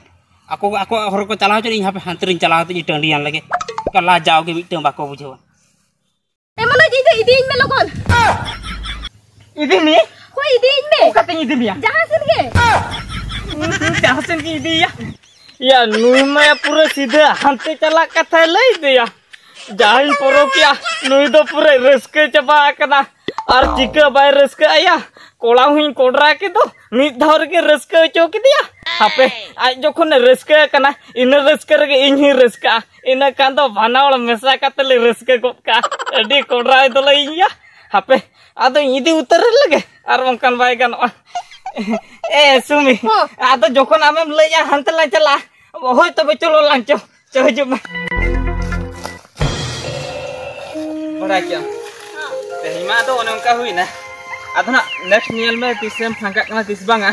ᱟᱠᱚ ᱟᱠᱚᱣᱟᱜ ᱦᱚᱨ ᱠᱚ ᱪᱟᱞᱟᱣ ᱦᱚᱪᱚᱱ, ᱤᱧ ᱦᱟᱯᱮ ᱦᱟᱱᱛᱮ ᱨᱤᱧ ᱪᱟᱞᱟᱣ ᱦᱚᱪᱚᱱ, ᱴᱟᱺᱰᱤᱭᱟᱱ ᱞᱮᱜᱮ᱾ ᱚᱱᱠᱟ ᱞᱟᱡᱟᱣ ᱜᱮ ᱢᱤᱫᱴᱟᱝ ᱵᱟᱠᱚ ᱵᱩᱡᱷᱟᱹᱣᱟ᱾ ᱮ ᱢᱟᱹᱱᱩ, ᱤᱧ ᱫᱚ ᱤᱫᱤᱭᱤᱧ ᱢᱮ ᱞᱚᱜᱚᱱ᱾ ᱤᱫᱤ ᱢᱮ? ᱦᱳᱭ, ᱤᱫᱤᱭᱤᱧ ᱢᱮ᱾ ᱚᱠᱟᱛᱮᱧ ᱤᱫᱤ ᱢᱮᱭᱟ? ᱡᱟᱦᱟᱸ ᱥᱮᱱ ᱜᱮ᱾ ᱡᱟᱦᱟᱸ ᱥᱮᱱ ᱜᱮᱧ ᱤᱫᱤᱭᱮᱭᱟ᱾ ᱭᱟ, ᱱᱩᱭ ᱢᱟ ᱯᱩᱨᱟᱹ ᱥᱤᱫᱷᱟᱹ ᱦᱟᱱᱛᱮ ᱪᱟᱞᱟᱜ ᱠᱟᱛᱷᱟᱭ ᱞᱟᱹᱭ ᱤᱫᱤᱭᱟ᱾ ᱡᱟᱦᱟᱸᱧ ᱯᱚᱨᱚᱠᱮᱭᱟ, ᱱᱩᱭ ᱫᱚ ᱯᱩᱨᱟᱹ ᱨᱟᱹᱥᱠᱟᱹ ᱪᱟᱵᱟ ᱟᱠᱟᱱᱟ᱾ ᱟᱨ ᱪᱤᱠᱟᱹ ᱵᱟᱭ ᱨᱟᱹᱥᱠᱟᱹ ᱟᱭᱟ? ᱠᱚᱲᱟ ᱦᱚᱸᱧ ᱠᱚᱰᱨᱟ ᱠᱮᱫᱚ, ᱢᱤᱫ ᱫᱷᱟᱣ ᱨᱮᱜᱮ ᱨᱟᱹᱥᱠᱟᱹ ᱦᱚᱪᱚ ᱠᱮᱫᱮᱭᱟ᱾ ᱦᱟᱯᱮ, ᱟᱡ ᱡᱚᱠᱷᱚᱱᱮ ᱨᱟᱹᱥᱠᱟᱹ ᱟᱠᱟᱱᱟ, ᱤᱱᱟᱹ ᱨᱟᱹᱥᱠᱟᱹ ᱨᱮᱜᱮ ᱤᱧ ᱦᱚᱸᱧ ᱨᱟᱹᱥᱠᱟᱹᱜᱼᱟ᱾ ᱤᱱᱟᱹ ᱠᱷᱟᱱ ᱫᱚ ᱵᱟᱱᱟ ᱦᱚᱲ ᱢᱮᱥᱟ ᱠᱟᱛᱮ ᱞᱮ ᱨᱟᱹᱥᱠᱟᱹ ᱜᱚᱫ ᱠᱟᱜᱼᱟ᱾ ᱟᱹᱰᱤ ᱠᱚᱰᱨᱟᱭ ᱫᱚᱞᱮ ᱤᱧ ᱭᱟ᱾ ᱦᱟᱯᱮ, ᱟᱫᱚᱧ ᱤᱫᱤ ᱩᱛᱟᱹᱨ ᱞᱮᱜᱮ, ᱟᱨ ᱵᱟᱝᱠᱷᱟᱱ ᱵᱟᱭ ᱜᱟᱱᱚᱜᱼᱟ᱾ ᱮ ᱥᱩᱢᱤ, ᱦᱚᱸ᱾ ᱟᱫᱚ ᱡᱚᱠᱷᱚᱱ ᱟᱢᱮᱢ ᱞᱟᱹᱭᱮᱜᱼᱟ ᱦᱟᱱᱛᱮ ᱞᱟᱝ ᱪᱟᱞᱟᱜᱼᱟ, ᱦᱳᱭ ᱛᱚᱵᱮ ᱪᱚᱞᱚ ᱞᱟᱝ ᱪᱚ, ᱪᱚ ᱦᱤᱡᱩᱜ ᱢᱮ᱾ ᱵᱟᱲᱟᱭ ᱠᱮᱜᱼᱟᱢ, ᱛᱮᱦᱮᱧ ᱢᱟ ᱟᱫᱚ ᱚᱱᱮ ᱚᱱᱠᱟ ᱦᱩᱭᱱᱟ᱾ ᱟᱫᱚ ᱱᱟᱜ next ᱧᱮᱞ ᱢᱮ ᱛᱤᱥᱮᱢ ᱯᱷᱟᱸᱠᱟᱜ ᱠᱟᱱᱟ ᱛᱤᱥ ᱵᱟᱝᱟ᱾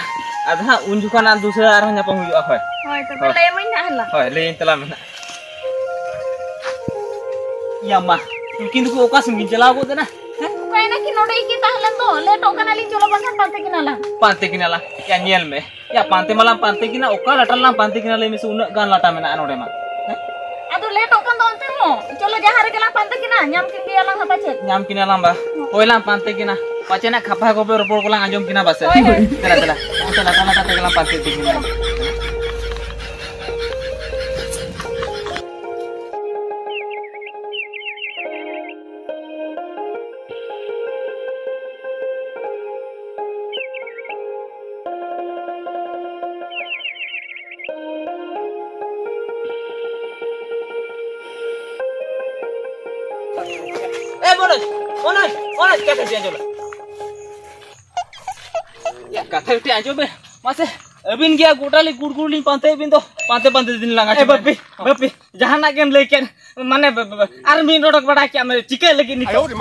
ᱟᱫᱚ ᱱᱟᱜ ᱩᱱ ᱡᱚᱠᱷᱚᱱ ᱱᱟᱜ ᱫᱩᱥᱨᱟ ᱟᱨᱦᱚᱸ ᱧᱟᱯᱟᱢ ᱦᱩᱭᱩᱜᱼᱟ᱾ ᱦᱳᱭ᱾ ᱦᱳᱭ, ᱛᱚᱵᱮ ᱦᱳᱭ᱾ ᱞᱟᱹᱭᱟᱢᱟᱹᱧ ᱱᱟᱜ ᱦᱮᱸ ᱞᱟ᱾ ᱦᱳᱭ, ᱞᱟᱹᱭᱟᱹᱧ ᱛᱟᱞᱟᱝ ᱢᱮ ᱱᱟᱜ᱾ ᱭᱟ ᱢᱟ, ᱩᱱᱠᱤᱱ ᱫᱚᱠᱚ ᱚᱠᱟ ᱥᱮᱱ ᱠᱤᱱ ᱪᱟᱞᱟᱣ ᱜᱚᱫ ᱮᱱᱟ? ᱦᱮᱸ? ᱚᱠᱟᱭᱮᱱᱟ ᱠᱤᱱ? ᱱᱚᱰᱮ ᱜᱮᱠᱤᱱ ᱛᱟᱦᱮᱸ ᱞᱮᱱ ᱫᱚ᱾ ᱞᱮᱴᱚᱜ ᱠᱟᱱᱟᱞᱤᱧ, ᱪᱚᱞᱚ ᱵᱟᱝᱠᱷᱟᱱ ᱯᱟᱱᱛᱮ ᱠᱤᱱᱟᱞᱟᱝ᱾ ᱯᱟᱱᱛᱮ ᱠᱤᱱᱟᱞᱟᱝ? ᱭᱟ, ᱧᱮᱞ ᱢᱮ᱾ ᱭᱟ, ᱯᱟᱱᱛᱮ ᱢᱟᱞᱟᱝ ᱯᱟᱱᱛᱮ ᱠᱤᱱᱟ, ᱚᱠᱟ ᱞᱟᱴᱟ ᱨᱮᱞᱟᱝ ᱯᱟᱱᱛᱮ ᱠᱤᱱᱟ ᱞᱟᱹᱭ ᱢᱮᱥᱮ, ᱩᱱᱟᱹᱜ ᱜᱟᱱ ᱞᱟᱴᱟ ᱢᱮᱱᱟᱜᱼᱟ ᱱᱚᱰᱮ ᱢᱟ᱾ ᱦᱮᱸ? ᱟᱫᱚ ᱞᱮᱴᱚᱜ ᱠᱟᱱ ᱫᱚ ᱚᱱᱛᱮ ᱦᱚᱸ᱾ ᱪᱚᱞᱚ, ᱡᱟᱦᱟᱸ ᱨᱮᱜᱮ ᱞᱟᱝ ᱯᱟᱱᱛᱮ ᱠᱤᱱᱟ, ᱧᱟᱢ ᱠᱤᱱ ᱜᱮᱭᱟᱞᱟᱝ ᱦᱟᱸᱜ ᱯᱟᱪᱮᱫ᱾ ᱧᱟᱢ ᱠᱤᱱᱟᱞᱟᱝ ᱵᱟ᱾ ᱦᱳᱭ, ᱞᱟᱝ ᱯᱟᱱᱛᱮ ᱠᱤᱱᱟ᱾ ᱯᱟᱪᱮ ᱱᱟᱜ ᱠᱷᱟᱯᱟ ᱜᱚᱯᱮ ᱨᱚᱯᱚᱲ ᱠᱚᱞᱟᱝ ᱟᱸᱡᱚᱢ ᱠᱤᱱᱟ ᱵᱟᱥᱮ᱾ ᱦᱳᱭ, ᱦᱳᱭ᱾ ᱫᱮᱞᱟ, ᱫᱮᱞᱟ᱾ ᱚᱱᱛᱮ ᱞᱟᱴᱟ ᱞᱟᱴᱟ ᱛᱮᱜᱮ ᱞᱟᱝ ᱯᱟᱱᱛᱮ ᱤᱫᱤ ᱠᱤᱱᱟ᱾ ᱮ ᱢᱚᱱᱳᱡᱽ, ᱢᱚᱱᱳᱡᱽ, ᱢᱚᱱᱳᱡᱽ, ᱠᱟᱛᱷᱟ ᱪᱮᱫ ᱟᱸᱡᱚᱢ ᱢᱮ᱾ ᱭᱟ, ᱠᱟᱛᱷᱟ ᱠᱟᱹᱴᱤᱡ ᱟᱸᱡᱚᱢ ᱢᱮ᱾ ᱢᱟᱥᱮ, ᱟᱹᱵᱤᱱ ᱜᱮ ᱜᱚᱴᱟ ᱞᱤᱧ ᱜᱩᱲ ᱜᱩᱲ ᱞᱤᱧ ᱯᱟᱱᱛᱮᱭᱮᱫ ᱵᱤᱱ ᱫᱚ, ᱯᱟᱱᱛᱮ ᱯᱟᱱᱛᱮ ᱛᱮᱵᱤᱱ ᱞᱟᱸᱜᱟ ᱮ ᱪᱟᱵᱟᱭᱮᱱᱟ᱾ ᱵᱟᱯᱤ, ᱵᱟᱯᱤ, ᱡᱟᱦᱟᱱᱟᱜ ᱜᱮᱢ ᱞᱟᱹᱭ ᱠᱮᱫ, ᱢᱟᱱᱮ, ᱵ-, ᱵ-, ᱵ-, ᱟᱨ ᱢᱤᱫ ᱰᱚᱰᱚᱠ ᱵᱟᱲᱟ ᱠᱮᱫ ᱢᱮ, ᱪᱤᱠᱟᱹ ᱞᱟᱹᱜᱤᱫ ᱱᱤᱛᱚᱜ?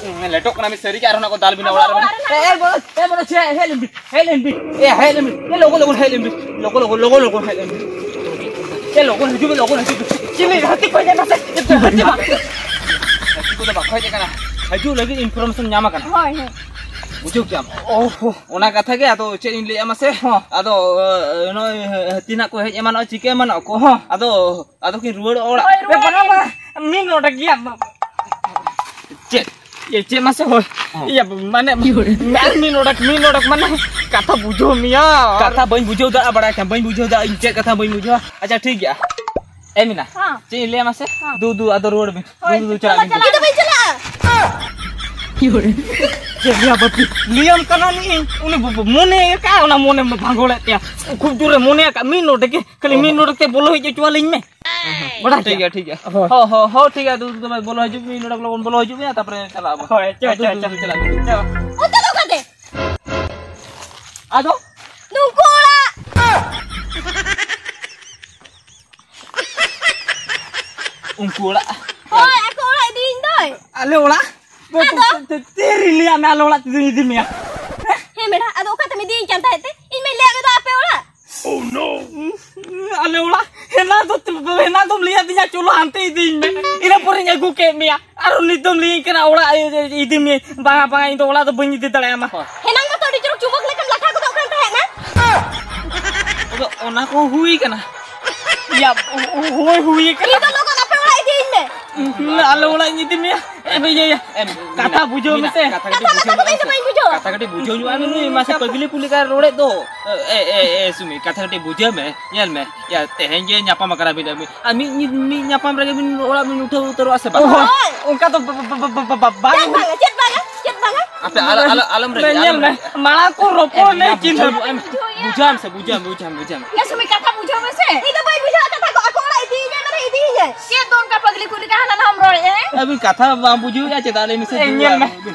ᱦᱮᱸ, ᱞᱮᱴᱚᱜ ᱠᱟᱱᱟ ᱢᱤᱫ ᱥᱟᱹᱨᱤ ᱜᱮ, ᱟᱨᱦᱚᱸ ᱱᱟᱜ ᱠᱚ ᱫᱟᱞ ᱵᱤᱱᱟ ᱚᱲᱟᱜ ᱨᱮ᱾ ᱮ, ᱮ, ᱵᱚᱞᱚ, ᱮ, ᱵᱚᱞᱚ, ᱪᱮᱫ, ᱦᱮᱡ ᱞᱮᱱ ᱵᱤᱱ, ᱦᱮᱡ ᱞᱮᱱ ᱵᱤᱱ, ᱮ, ᱦᱮᱡ ᱞᱮᱱ ᱵᱤᱱ, ᱮ, ᱞᱚᱜᱚᱱ, ᱞᱚᱜᱚᱱ ᱦᱮᱡ ᱞᱮᱱ ᱵᱤᱱ, ᱞᱚᱜᱚᱱ, ᱞᱚᱜᱚᱱ, ᱞᱚᱜᱚᱱ, ᱞᱚᱜᱚᱱ ᱦᱮᱡ ᱞᱮᱱ ᱵᱤᱱ᱾ ᱮ, ᱞᱚᱜᱚᱱ ᱦᱤᱡᱩᱜ ᱵᱤᱱ, ᱞᱚᱜᱚᱱ ᱦᱤᱡᱩᱜ ᱵᱤᱱ᱾ ᱪᱤᱞᱤ ᱦᱟᱹᱛᱤ ᱠᱚ ᱦᱮᱡ ᱮᱱᱟ ᱥᱮ? ᱦᱟᱹᱛᱤ ᱢᱟ᱾ ᱦᱟᱹᱛᱤ ᱠᱚᱫᱚ ᱵᱟᱠᱚ ᱦᱮᱡ ᱟᱠᱟᱱᱟ, ᱦᱤᱡᱩᱜ ᱞᱟᱹᱜᱤᱫ information ᱧᱟᱢ ᱟᱠᱟᱱᱟ᱾ ᱦᱳᱭ, ᱦᱳᱭ᱾ ᱵᱩᱡᱷᱟᱹᱣ ᱠᱮᱜᱼᱟᱢ? ᱚ, ᱦᱚ᱾ ᱚᱱᱟ ᱠᱟᱛᱷᱟ ᱜᱮ, ᱟᱫᱚ ᱪᱮᱫ ᱤᱧ ᱞᱟᱹᱭᱟ ᱢᱟᱥᱮ? ᱦᱚᱸ᱾ ᱟᱫᱚ, ᱮ, ᱱᱚᱜᱼᱚᱭ ᱦᱟᱹᱛᱤ ᱱᱟᱜ ᱠᱚ ᱦᱮᱡ ᱮᱢᱟᱱᱚᱜᱼᱟ, ᱪᱤᱠᱟᱹ ᱮᱢᱟᱱᱚᱜᱼᱟ ᱠᱚ᱾ ᱦᱚᱸ᱾ ᱟᱫᱚ, ᱟᱫᱚ ᱠᱤᱱ ᱨᱩᱣᱟᱹᱲᱚᱜᱼᱟ ᱚᱲᱟᱜ᱾ ᱦᱳᱭ, ᱮ, ᱨᱩᱣᱟᱹᱲ ᱵᱟᱝᱟ, ᱟᱹᱞᱤᱧ᱾ ᱵᱟᱝᱟ᱾ ᱢᱤᱫ ᱱᱚᱰᱮ ᱜᱮᱭᱟ᱾ ᱪᱮᱫ? ᱤᱭᱟᱹ, ᱪᱮᱫ ᱢᱟᱥᱮ ᱦᱳᱭ? ᱦᱚᱸ᱾ ᱤᱭᱟᱹ, ᱢᱟᱱᱮ, ᱟᱨ ᱢᱤᱫ ᱱᱚᱰᱮ, ᱢᱤᱫ ᱱᱚᱰᱮ, ᱢᱟᱱᱮ, ᱠᱟᱛᱷᱟ ᱵᱩᱡᱷᱟᱹᱣ ᱢᱮᱭᱟ᱾ ᱠᱟᱛᱷᱟ ᱵᱟᱹᱧ ᱵᱩᱡᱷᱟᱹᱣ ᱫᱟ, ᱵᱟᱲᱟᱭ ᱠᱷᱟᱱ ᱵᱟᱹᱧ ᱵᱩᱡᱷᱟᱹᱣ ᱫᱟ, ᱤᱧ ᱪᱮᱫ ᱠᱟᱛᱷᱟ ᱵᱟᱹᱧ ᱵᱩᱡᱷᱟᱹᱣᱟ᱾ ᱟᱪᱪᱷᱟ, ᱴᱷᱤᱠ ᱜᱮᱭᱟ᱾ ᱮ ᱢᱤᱱᱟ, ᱦᱮᱸ᱾ ᱪᱮᱫ ᱤᱧ ᱞᱟᱹᱭᱟ ᱢᱟᱥᱮ? ᱦᱮᱸ᱾ ᱫᱩ, ᱫᱩ, ᱟᱫᱚ ᱨᱩᱣᱟᱹᱲ ᱵᱤᱱ᱾ ᱦᱳᱭ, ᱫᱩ, ᱫᱩ, ᱪᱟᱞᱟᱜ ᱵᱤᱱ᱾ ᱪᱟᱞᱟᱜ᱾ ᱤᱧ ᱫᱚ ᱵᱟᱹᱧ ᱪᱟᱞᱟᱜᱼᱟ᱾ ᱪᱮᱫ ᱞᱟᱹᱭᱟ ᱵᱟᱹᱯᱤ? ᱞᱟᱹᱭᱟᱢ ᱠᱟᱱᱟ ᱞᱤᱧ, ᱩᱱᱤ ᱵᱚ-, ᱵᱚ-, ᱢᱚᱱᱮ ᱟᱠᱟᱫ, ᱚᱱᱟ ᱢᱚᱱᱮ ᱢᱟ ᱵᱷᱟᱸᱜᱚᱲᱮᱫ ᱛᱟᱭᱟ᱾ ᱠᱷᱩᱵ ᱡᱳᱨᱮ ᱢᱚᱱᱮ ᱟᱠᱟᱫ, ᱢᱤᱫ ᱱᱚᱰᱮ ᱜᱮ, ᱠᱷᱟᱹᱞᱤ ᱢᱤᱫ ᱱᱚᱰᱮ ᱛᱮ ᱵᱚᱞᱚ ᱦᱮᱡ ᱦᱚᱪᱚᱣᱟᱞᱤᱧ ᱢᱮ᱾ ᱵᱟᱲᱟᱭ ᱴᱷᱤᱠ ᱜᱮᱭᱟ᱾ ᱜᱮᱭᱟ, ᱴᱷᱤᱠ ᱜᱮᱭᱟ᱾ ᱦᱳᱭ᱾ ᱦᱚᱸ, ᱦᱚᱸ, ᱦᱚᱸ, ᱴᱷᱤᱠ ᱜᱮᱭᱟ, ᱫᱩ, ᱫᱩ, ᱵᱚᱞᱚ ᱦᱤᱡᱩᱜ ᱢᱮ, ᱱᱚᱰᱮ ᱞᱚᱜᱚᱱ ᱵᱚᱞᱚ ᱦᱤᱡᱩᱜ ᱢᱮ, ᱛᱟᱨᱯᱚᱨᱮ ᱪᱟᱞᱟᱜ ᱟᱵᱚ᱾ ᱦᱳᱭ, ᱪᱚ, ᱦᱮᱸ, ᱫᱩ, ᱪᱚ, ᱫᱩ, ᱪᱚ᱾ ᱫᱩ, ᱪᱟᱞᱟᱜ ᱟᱵᱚ᱾ ᱪᱚ᱾ ᱚᱱᱛᱮ ᱫᱚ ᱚᱠᱟᱛᱮ? ᱟᱫᱚ? ᱱᱩᱠᱩ ᱚᱲᱟᱜ᱾ ᱩᱱᱠᱩ ᱚᱲᱟᱜ᱾ ᱦᱳᱭ, ᱟᱠᱚ ᱚᱲᱟᱜ ᱤᱫᱤᱭᱤᱧ ᱫᱚᱭ᱾ ᱟᱞᱮ ᱚᱲᱟᱜ? ᱟᱫᱚ? ᱛᱮ-, ᱛᱮ-, ᱛᱮᱨᱤᱧ ᱞᱟᱹᱭᱟᱫ ᱢᱮ, ᱟᱞᱮ ᱚᱲᱟᱜ ᱛᱮᱫᱚᱧ ᱤᱫᱤ ᱢᱮᱭᱟ᱾ ᱦᱮᱸ ᱢᱮᱰᱟ, ᱟᱫᱚ ᱚᱠᱟᱛᱮᱢ ᱤᱫᱤᱭᱤᱧ ᱠᱟᱱ ᱛᱟᱦᱮᱸᱫ ᱛᱮ? ᱤᱧ ᱢᱟᱧ ᱞᱟᱹᱭᱟᱫ ᱢᱮ ᱫᱚ ᱟᱯᱮ ᱚᱲᱟᱜ᱾ ᱟᱞᱮ ᱚᱲᱟᱜ? ᱦᱮᱱᱟ ᱫᱚ, ᱦᱮᱱᱟ ᱫᱚᱢ ᱞᱟᱹᱭᱟᱫᱤᱧᱟ, "ᱪᱚᱞᱚ ᱦᱟᱱᱛᱮ ᱤᱫᱤᱭᱤᱧ ᱢᱮ", ᱤᱱᱟᱹ ᱯᱚᱨᱮᱧ ᱟᱹᱜᱩ ᱠᱮᱫ ᱢᱮᱭᱟ᱾ ᱟᱨ ᱱᱤᱛ ᱫᱚᱢ ᱞᱟᱹᱭᱟᱹᱧ ᱠᱟᱱᱟ ᱚᱲᱟᱜ ᱤ-, ᱤ-, ᱤᱫᱤ ᱢᱮ᱾ ᱵᱟᱝᱟ, ᱵᱟᱝᱟ, ᱤᱧ ᱫᱚ ᱚᱲᱟᱜ ᱫᱚ ᱵᱟᱹᱧ ᱤᱫᱤ ᱫᱟᱲᱮᱭᱟᱢᱟ᱾ ᱦᱳᱭ᱾ ᱦᱮᱱᱟᱝ ᱢᱟᱛᱚ ᱟᱹᱰᱤ ᱪᱚᱨᱚᱠ ᱪᱩᱵᱟᱹᱜ ᱞᱮᱠᱟᱢ ᱞᱟᱴᱷᱟ ᱜᱚᱫᱚᱜ ᱠᱟᱱ ᱛᱟᱦᱮᱸᱫ ᱱᱟ᱾ ᱟᱫᱚ ᱚᱱᱟ ᱠᱚ ᱦᱩᱭ ᱠᱟᱱᱟ᱾ ᱭᱟ, ᱦᱩᱭ, ᱦᱩᱭ ᱠᱟᱱᱟ᱾ ᱤᱧ ᱫᱚ ᱞᱚᱜᱚᱱ ᱟᱯᱮ ᱚᱲᱟᱜ ᱤᱫᱤᱭᱤᱧ ᱢᱮ᱾ ᱦᱩᱸ, ᱟᱞᱮ ᱚᱲᱟᱜ ᱤᱧ ᱤᱫᱤ ᱢᱮᱭᱟ᱾ ᱮ, ᱵᱷᱟᱹᱭ, ᱭᱟ, ᱭᱟ᱾ ᱮᱢ, ᱠᱟᱛᱷᱟ ᱢᱮᱱᱟᱜ, ᱵᱩᱡᱷᱟᱹᱣ ᱢᱮᱱᱟᱜ, ᱢᱮᱥᱮ᱾ ᱠᱟᱛᱷᱟ ᱠᱟᱹᱴᱤᱡ ᱠᱟᱛᱷᱟ ᱵᱩᱡᱷᱟᱹᱣ ᱠᱟᱛᱷᱟ ᱧᱚᱜ ᱫᱚ ᱢᱮᱥᱮ᱾ ᱵᱟᱹᱧ ᱵᱩᱡᱷᱟᱹᱣᱟ᱾ ᱠᱟᱛᱷᱟ ᱠᱟᱹᱴᱤᱡ ᱵᱩᱡᱷᱟᱹᱣ ᱧᱚᱜ ᱟᱭ ᱢᱮ, ᱱᱩᱭ ᱢᱟᱥᱮ ᱯᱟᱹᱜᱽᱞᱤ ᱯᱩᱞᱤ ᱞᱮᱠᱟᱭ ᱨᱚᱲᱮᱫ ᱫᱚ᱾ ᱮ, ᱮ, ᱮ, ᱮ, ᱥᱩᱢᱤ, ᱠᱟᱛᱷᱟ ᱠᱟᱹᱴᱤᱡ ᱵᱩᱡᱷᱟᱹᱣ ᱢᱮ᱾ ᱧᱮᱞ ᱢᱮ, ᱭᱟ, ᱛᱮᱦᱮᱧ ᱜᱮ ᱧᱟᱯᱟᱢ ᱟᱠᱟᱱᱟ ᱵᱤᱱ ᱟᱹᱵᱤᱱ᱾ ᱟᱨ ᱢᱤᱫ ᱧᱤ-, ᱢᱤᱫ ᱧᱟᱯᱟᱢ ᱨᱮᱜᱮ ᱵᱤᱱ ᱚᱲᱟᱜ ᱵᱤᱱ ᱩᱴᱷᱟᱹᱣ ᱩᱛᱟᱹᱨᱚᱜᱼᱟ ᱥᱮ ᱵᱟᱝ? ᱚᱦᱚ, ᱚᱱᱠᱟ ᱫᱚ ᱵᱟ-, ᱵᱟ-, ᱵᱟᱝ ᱪᱮᱫ ᱦᱩᱭᱩᱜᱼᱟ᱾ ᱵᱟᱝᱟ, ᱪᱮᱫ ᱵᱟᱝᱟ, ᱪᱮᱫ ᱵᱟᱝᱟ? ᱟᱯᱮ ᱟᱞᱚ, ᱟᱞᱚ, ᱟᱞᱚᱢ ᱨᱮᱜᱮ, ᱧᱮᱞ ᱟᱞᱚᱢ ᱢᱮ, ᱨᱮᱜᱮ᱾ ᱢᱟᱲᱟᱝ ᱠᱚ ᱨᱚᱯᱚᱲ ᱮᱢ, ᱞᱮ ᱵᱩᱡᱷᱟᱹᱣ ᱪᱤᱱᱦᱟᱹ᱾ ᱧᱚᱜ ᱮᱢ, ᱵᱩᱡᱷᱟᱹᱣ ᱢᱮ, ᱵᱩᱡᱷᱟᱹᱣ ᱢᱮ, ᱵᱩᱡᱷᱟᱹᱣ ᱢᱮ᱾ ᱮ, ᱥᱩᱢᱤ, ᱠᱟᱛᱷᱟ ᱵᱩᱡᱷᱟᱹᱣ ᱢᱮᱥᱮ᱾ ᱤᱧ ᱫᱚ ᱵᱟᱹᱧ ᱵᱩᱡᱷᱟᱹᱣᱟ ᱠᱟᱛᱷᱟ ᱠᱚ, ᱟᱠᱚ ᱚᱲᱟᱜ ᱤᱫᱤᱭᱤᱧᱟᱭ, ᱢᱟᱱᱮ ᱤᱫᱤᱭᱤᱧᱟᱭ᱾ ᱪᱮᱫ ᱫᱚ ᱚᱱᱠᱟ ᱯᱟᱜᱽᱞᱤ ᱠᱩᱲᱤ ᱞᱮᱠᱟ ᱦᱟᱱᱟ ᱱᱟᱦᱟᱢ ᱨᱚᱲᱮᱫᱼᱟ, ᱦᱮᱸ? ᱟᱹᱵᱤᱱ ᱠᱟᱛᱷᱟ ᱵᱟᱢ ᱵᱩᱡᱷᱟᱹᱣᱮᱫᱼᱟ, ᱪᱮᱫᱟᱜ ᱞᱟᱹᱭ ᱢᱮᱥᱮ? ᱮ, ᱧᱮᱞ ᱢᱮ,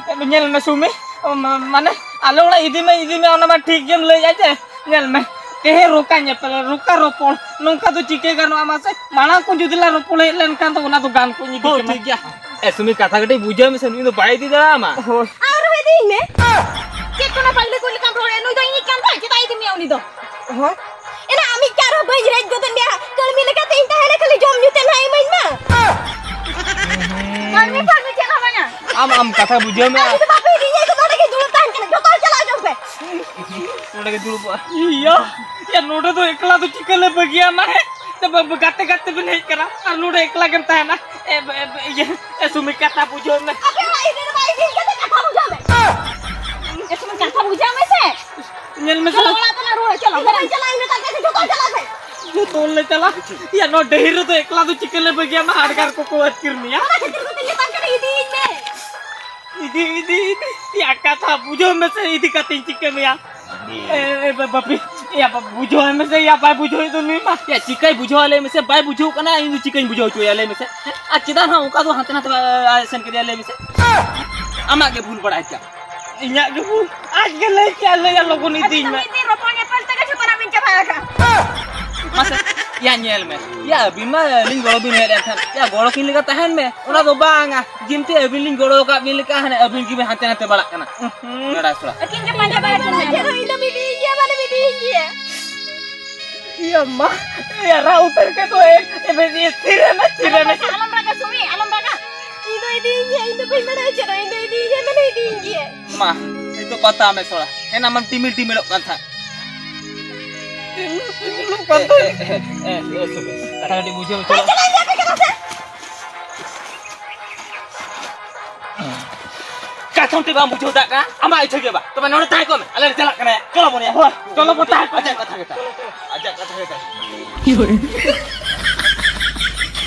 ᱧᱮᱞ ᱢᱮ ᱥᱩᱢᱤ, ᱢᱟ-, ᱢᱟᱱᱮ ᱟᱞᱮ ᱚᱲᱟᱜ ᱤᱫᱤ ᱢᱮ, ᱤᱫᱤ ᱢᱮ, ᱚᱱᱟ ᱢᱟ ᱴᱷᱤᱠ ᱜᱮᱢ ᱞᱟᱹᱭᱮᱫᱼᱟ ᱡᱮ, ᱧᱮᱞ ᱢᱮ, ᱛᱮᱦᱮᱧ ᱨᱚᱠᱟ ᱧᱮᱯᱮᱞ, ᱨᱚᱠᱟ ᱨᱚᱯᱚᱲ, ᱱᱚᱝᱠᱟ ᱫᱚ ᱪᱤᱠᱟᱹ ᱜᱟᱱᱚᱜᱼᱟ ᱢᱟᱥᱮ? ᱢᱟᱲᱟᱝ ᱠᱚ ᱡᱩᱫᱤ ᱞᱮ ᱨᱚᱯᱚᱲ ᱦᱮᱡ ᱞᱮᱱᱠᱷᱟᱱ ᱫᱚ ᱚᱱᱟ ᱫᱚ ᱜᱟᱱ ᱠᱚ ᱤᱫᱤ ᱦᱳᱭ, ᱠᱟᱱᱟ᱾ ᱴᱷᱤᱠ ᱜᱮᱭᱟ᱾ ᱮ, ᱥᱩᱢᱤ, ᱠᱟᱛᱷᱟ ᱠᱟᱹᱴᱤᱡ ᱵᱩᱡᱷᱟᱹᱣ ᱢᱮᱥᱮ, ᱱᱩᱭ ᱫᱚ ᱵᱟᱭ ᱤᱫᱤ ᱫᱟᱲᱮᱭᱟᱢᱟ᱾ ᱦᱳᱭ᱾ ᱟᱨᱦᱚᱸ ᱤᱫᱤᱭᱤᱧ ᱢᱮ᱾ ᱪᱮᱫ ᱠᱚ ᱚᱱᱟ ᱯᱟᱜᱽᱞᱤ ᱠᱩᱲᱤ ᱞᱮᱠᱟᱢ ᱨᱚᱲᱮᱫ? ᱱᱩᱭ ᱫᱚ ᱤᱧᱤᱡ ᱠᱟᱱ ᱛᱟᱭ, ᱪᱮᱫᱟᱜ ᱤᱫᱤ ᱢᱮᱭᱟ ᱩᱱᱤ ᱫᱚ? ᱦᱳᱭ᱾ ᱮᱱᱟ ᱟᱢᱤᱡ ᱠᱮ ᱟᱨᱦᱚᱸ ᱵᱟᱹᱧ ᱨᱮᱡ ᱜᱚᱫᱮᱫ ᱢᱮᱭᱟ᱾ ᱠᱟᱹᱲᱢᱤ ᱞᱮᱠᱟᱛᱮ ᱤᱧ ᱛᱟᱦᱮᱱᱟ, ᱠᱷᱟᱹᱞᱤ ᱡᱚᱢ ᱧᱩ ᱛᱮ ᱱᱟᱦᱟᱜ ᱤᱢᱟᱹᱧ ᱢᱟ᱾ ᱠᱟᱹᱲᱢᱤ ᱯᱷᱟᱹᱲᱢᱤ ᱪᱮᱫ ᱦᱚᱸ ᱵᱟᱝᱟ᱾ ᱟᱢ, ᱟᱢ ᱠᱟᱛᱷᱟ ᱵᱩᱡᱷᱟᱹᱣ ᱢᱮ᱾ ᱟᱨ ᱡᱩᱫᱤ ᱵᱟᱯᱮ ᱤᱫᱤᱧᱟ, ᱤᱧ ᱫᱚ ᱱᱚᱰᱮ ᱜᱮ ᱫᱩᱲᱩᱵ ᱛᱟᱦᱮᱱ ᱠᱟᱱᱟ᱾ ᱡᱚᱛᱚ ᱦᱚᱲ ᱪᱟᱞᱟᱣ ᱦᱚᱪᱚᱱ ᱯᱮ᱾ ᱱᱚᱰᱮ ᱜᱮ ᱫᱩᱲᱩᱵᱚᱜᱼᱟ᱾ ᱤᱭᱟ, ᱭᱟ, ᱱᱚᱰᱮ ᱫᱚ ᱮᱠᱞᱟ ᱫᱚ ᱪᱤᱠᱟᱹ ᱞᱮ ᱵᱟᱹᱜᱤᱭᱟᱢᱟ, ᱦᱮᱸ? ᱛᱚ ᱵᱟ-, ᱵᱟ-, ᱜᱟᱛᱮ ᱜᱟᱛᱮ ᱵᱤᱱ ᱦᱮᱡ ᱠᱟᱱᱟ ᱟᱨ ᱱᱚᱰᱮ ᱮᱠᱞᱟ ᱜᱮᱢ ᱛᱟᱦᱮᱱᱟ᱾ ᱮ, ᱵ-, ᱮ, ᱵ-, ᱤᱭᱟᱹ, ᱮ, ᱥᱩᱢᱤ, ᱠᱟᱛᱷᱟ ᱵᱩᱡᱷᱟᱹᱣ ᱢᱮ᱾ ᱟᱯᱮ ᱚᱲᱟᱜ ᱤᱫᱤ ᱫᱚ ᱵᱟᱭ ᱤᱫᱤᱧ ᱠᱟᱱᱟ, ᱠᱟᱛᱷᱟ ᱵᱩᱡᱷᱟᱹᱣ ᱢᱮ᱾ ᱮ, ᱥᱩᱢᱤ, ᱠᱟᱛᱷᱟ ᱵᱩᱡᱷᱟᱹᱣ ᱢᱮ ᱥᱮ᱾ ᱧᱮᱞ ᱢᱮ ᱪᱚᱞᱚ, ᱥᱩᱢᱤ᱾ ᱚᱲᱟᱜ ᱛᱮᱞᱟᱝ ᱨᱩᱣᱟᱹᱲᱟ, ᱪᱚᱞᱚ᱾ ᱤᱧ ᱫᱚ ᱵᱟᱹᱧ ᱪᱟᱞᱟᱜᱼᱟ, ᱤᱧ ᱢᱮᱛᱟᱜ ᱯᱮᱭᱟ ᱥᱮ, ᱡᱚᱛᱚ ᱪᱟᱞᱟᱜ ᱯᱮ᱾ ᱡᱚᱛᱚ ᱞᱮ ᱪᱟᱞᱟᱜ᱾ ᱭᱟ, ᱱᱚᱣᱟ ᱰᱟᱹᱦᱤ ᱨᱮᱫᱚ ᱮᱠᱞᱟ ᱫᱚ ᱪᱤᱠᱟᱹ ᱞᱮ ᱵᱟᱹᱜᱤᱭᱟᱢᱟ? ᱦᱟᱰᱜᱟᱨ ᱠᱚᱠᱚ ᱟᱹᱛᱠᱤᱨ ᱢᱮᱭᱟ᱾ ᱚᱱᱟ ᱠᱷᱟᱹᱛᱤᱨ ᱜᱮᱛᱚᱧ ᱢᱮᱛᱟᱢ ᱠᱟᱱᱟ, ᱤᱫᱤᱭᱤᱧ ᱢᱮ᱾ ᱤᱫᱤ, ᱤᱫᱤ, ᱤᱫᱤ᱾ ᱭᱟ, ᱠᱟᱛᱷᱟ ᱵᱩᱡᱷᱟᱹᱣ ᱢᱮᱥᱮ, ᱤᱫᱤ ᱠᱟᱛᱮᱧ ᱪᱤᱠᱟᱹ ᱢᱮᱭᱟ? ᱮ, ᱮ, ᱵᱟ-, ᱵᱟᱯᱤ, ᱭᱟ, ᱵᱟ-, ᱵᱩᱡᱷᱟᱹᱣ ᱢᱮᱥᱮ, ᱭᱟ, ᱵᱟᱭ ᱵᱩᱡᱷᱟᱹᱣᱮᱫ ᱫᱚ ᱱᱩᱭ ᱢᱟ᱾ ᱭᱟ, ᱪᱤᱠᱟᱹᱭ ᱵᱩᱡᱷᱟᱹᱣᱟ ᱞᱟᱹᱭ ᱢᱮᱥᱮ? ᱵᱟᱭ ᱵᱩᱡᱷᱟᱹᱣ ᱠᱟᱱᱟ, ᱤᱧ ᱫᱚ ᱪᱤᱠᱟᱹᱧ ᱵᱩᱡᱷᱟᱹᱣ ᱦᱚᱪᱚᱭᱟ ᱞᱟᱹᱭ ᱢᱮᱥᱮ? ᱦᱮᱸ? ᱟᱨ ᱪᱮᱫᱟᱜ ᱦᱟᱸᱜ ᱚᱱᱠᱟ ᱫᱚ ᱦᱟᱱᱛᱮ ᱱᱟᱛᱮ, ᱟ, ᱥᱮᱱ ᱠᱮᱫᱮᱭᱟ ᱞᱟᱹᱭ ᱢᱮᱥᱮ? ᱟᱢᱟᱜ ᱜᱮ ᱵᱷᱩᱞ ᱵᱟᱲᱟᱭ ᱠᱮᱫᱟ᱾ ᱤᱧᱟᱜ ᱜᱮ ᱵᱷᱩᱞ᱾ ᱟᱡ ᱜᱮ ᱞᱟᱹᱭ ᱠᱮᱫᱼᱟ, ᱞᱟᱹᱭᱟ, "ᱞᱚᱜᱚᱱ ᱤᱫᱤᱧ ᱢᱮ᱾" ᱢᱤᱫ ᱫᱤᱱ ᱨᱚᱯᱚᱲ ᱧᱮᱯᱮᱞ ᱛᱮᱜᱮ ᱡᱷᱚᱛᱚᱱᱟᱜ ᱵᱤᱱ ᱪᱟᱵᱟ ᱟᱠᱟᱫᱼᱟ᱾ ᱢᱟᱥᱮ, ᱭᱟ, ᱧᱮᱞ ᱢᱮ᱾ ᱭᱟ, ᱟᱹᱵᱤᱱ ᱢᱟ ᱟᱹᱞᱤᱧ ᱜᱚᱲᱚ ᱵᱤᱱ ᱦᱮᱡ ᱞᱮᱱ ᱛᱟᱦᱮᱸᱫ᱾ ᱭᱟ, ᱜᱚᱲᱚ ᱠᱤᱱ ᱞᱮᱠᱟ ᱛᱟᱦᱮᱱ ᱢᱮ᱾ ᱚᱱᱟ ᱫᱚ ᱵᱟᱝᱟ᱾ ᱡᱤᱱᱛᱤ ᱟᱹᱵᱤᱱ ᱞᱤᱧ ᱜᱚᱲᱚ ᱟᱠᱟᱫ ᱵᱤᱱ ᱞᱮᱠᱟ, ᱦᱟᱱᱮ ᱟᱹᱵᱤᱱ ᱜᱮᱵᱤᱱ ᱦᱟᱱᱛᱮ ᱱᱟᱛᱮ ᱵᱟᱲᱟᱜ ᱠᱟᱱᱟ᱾ ᱦᱩᱸ᱾ ᱱᱚᱰᱟ ᱥᱚᱲᱟ᱾ ᱟᱹᱠᱤᱱ ᱜᱮ ᱯᱟᱸᱡᱟ ᱵᱟᱲᱟ ᱠᱤᱱ ᱢᱮ᱾ ᱤᱧ ᱫᱚ ᱢᱤᱫ ᱫᱤᱱ ᱜᱮᱭᱟ, ᱢᱟᱱᱮ ᱢᱤᱫ ᱫᱤᱱ ᱜᱮᱭᱟ᱾ ᱤᱭᱟᱹ ᱢᱟ, ᱤᱭᱟᱹ ᱨᱟᱜ ᱩᱛᱟᱹᱨ ᱠᱮᱫ ᱫᱚ, ᱮ, ᱮ, ᱮ, ᱛᱷᱤᱨ ᱮᱱᱟ, ᱛᱷᱤᱨ ᱮᱱᱟ᱾ ᱟᱞᱚᱢ ᱨᱟᱜᱟ ᱥᱩᱢᱤ, ᱟᱞᱚᱢ ᱨᱟᱜᱟ᱾ ᱤᱧ ᱫᱚ ᱤᱫᱤᱭᱤᱧ ᱜᱮᱭᱟ, ᱤᱧ ᱫᱚ ᱵᱟᱹᱧ ᱵᱟᱲᱟᱭᱟ ᱪᱮᱫ ᱦᱚᱸ, ᱤᱧ ᱫᱚ ᱤᱫᱤᱭᱤᱧ ᱜᱮᱭᱟ, ᱢᱟᱱᱮ ᱤᱫᱤᱭᱤᱧ ᱜᱮᱭᱟ᱾ ᱢᱟ, ᱱᱤᱛᱚᱜ ᱯᱟᱛᱟ ᱢᱮ ᱛᱷᱚᱲᱟ᱾ ᱮᱱᱟ ᱢᱟᱢ ᱴᱤᱢᱤᱞ ᱴᱤᱢᱤᱞᱚᱜ ᱠᱟᱱ ᱛᱟᱦᱮᱸᱫ᱾ ᱴᱤᱢᱤᱞ ᱴᱤᱢᱤᱞᱚᱜ ᱠᱟᱱ ᱛᱟᱦᱮᱸᱫ᱾ ᱮ, ᱮ, ᱮ, ᱥᱩᱢᱤ, ᱠᱟᱛᱷᱟ ᱠᱟᱹᱴᱤᱡ ᱵᱩᱡᱷᱟᱹᱣ ᱢᱮ, ᱪᱚᱞᱚ᱾ ᱪᱟᱞᱟᱜ ᱤᱧ ᱟᱯᱮ ᱠᱟᱱᱟ ᱥᱮ? ᱠᱟᱛᱷᱟ ᱢᱤᱫᱴᱮᱡ ᱵᱟᱢ ᱵᱩᱡᱷᱟᱹᱣ ᱫᱟᱲᱮᱭᱟᱜ ᱠᱟᱱᱟ, ᱟᱢᱟᱜ ᱤᱪᱪᱷᱟᱹ ᱜᱮ ᱵᱟᱝ᱾ ᱛᱚᱵᱮ ᱱᱚᱰᱮ ᱛᱟᱦᱮᱸ ᱠᱚᱜ ᱢᱮ, ᱟᱞᱮ ᱞᱮ ᱪᱟᱞᱟᱜ ᱠᱟᱱᱟ᱾ ᱪᱚᱞᱚ ᱵᱚᱱ ᱭᱟ᱾ ᱦᱳᱭ, ᱪᱚᱞᱚ ᱵᱚᱱ ᱛᱟᱦᱮᱸ ᱠᱚᱜ᱾ ᱟᱡᱟᱜ ᱠᱟᱛᱷᱟ ᱜᱮ ᱛᱟᱭ᱾ ᱟᱡᱟᱜ ᱠᱟᱛᱷᱟ ᱜᱮ ᱛᱟᱭ᱾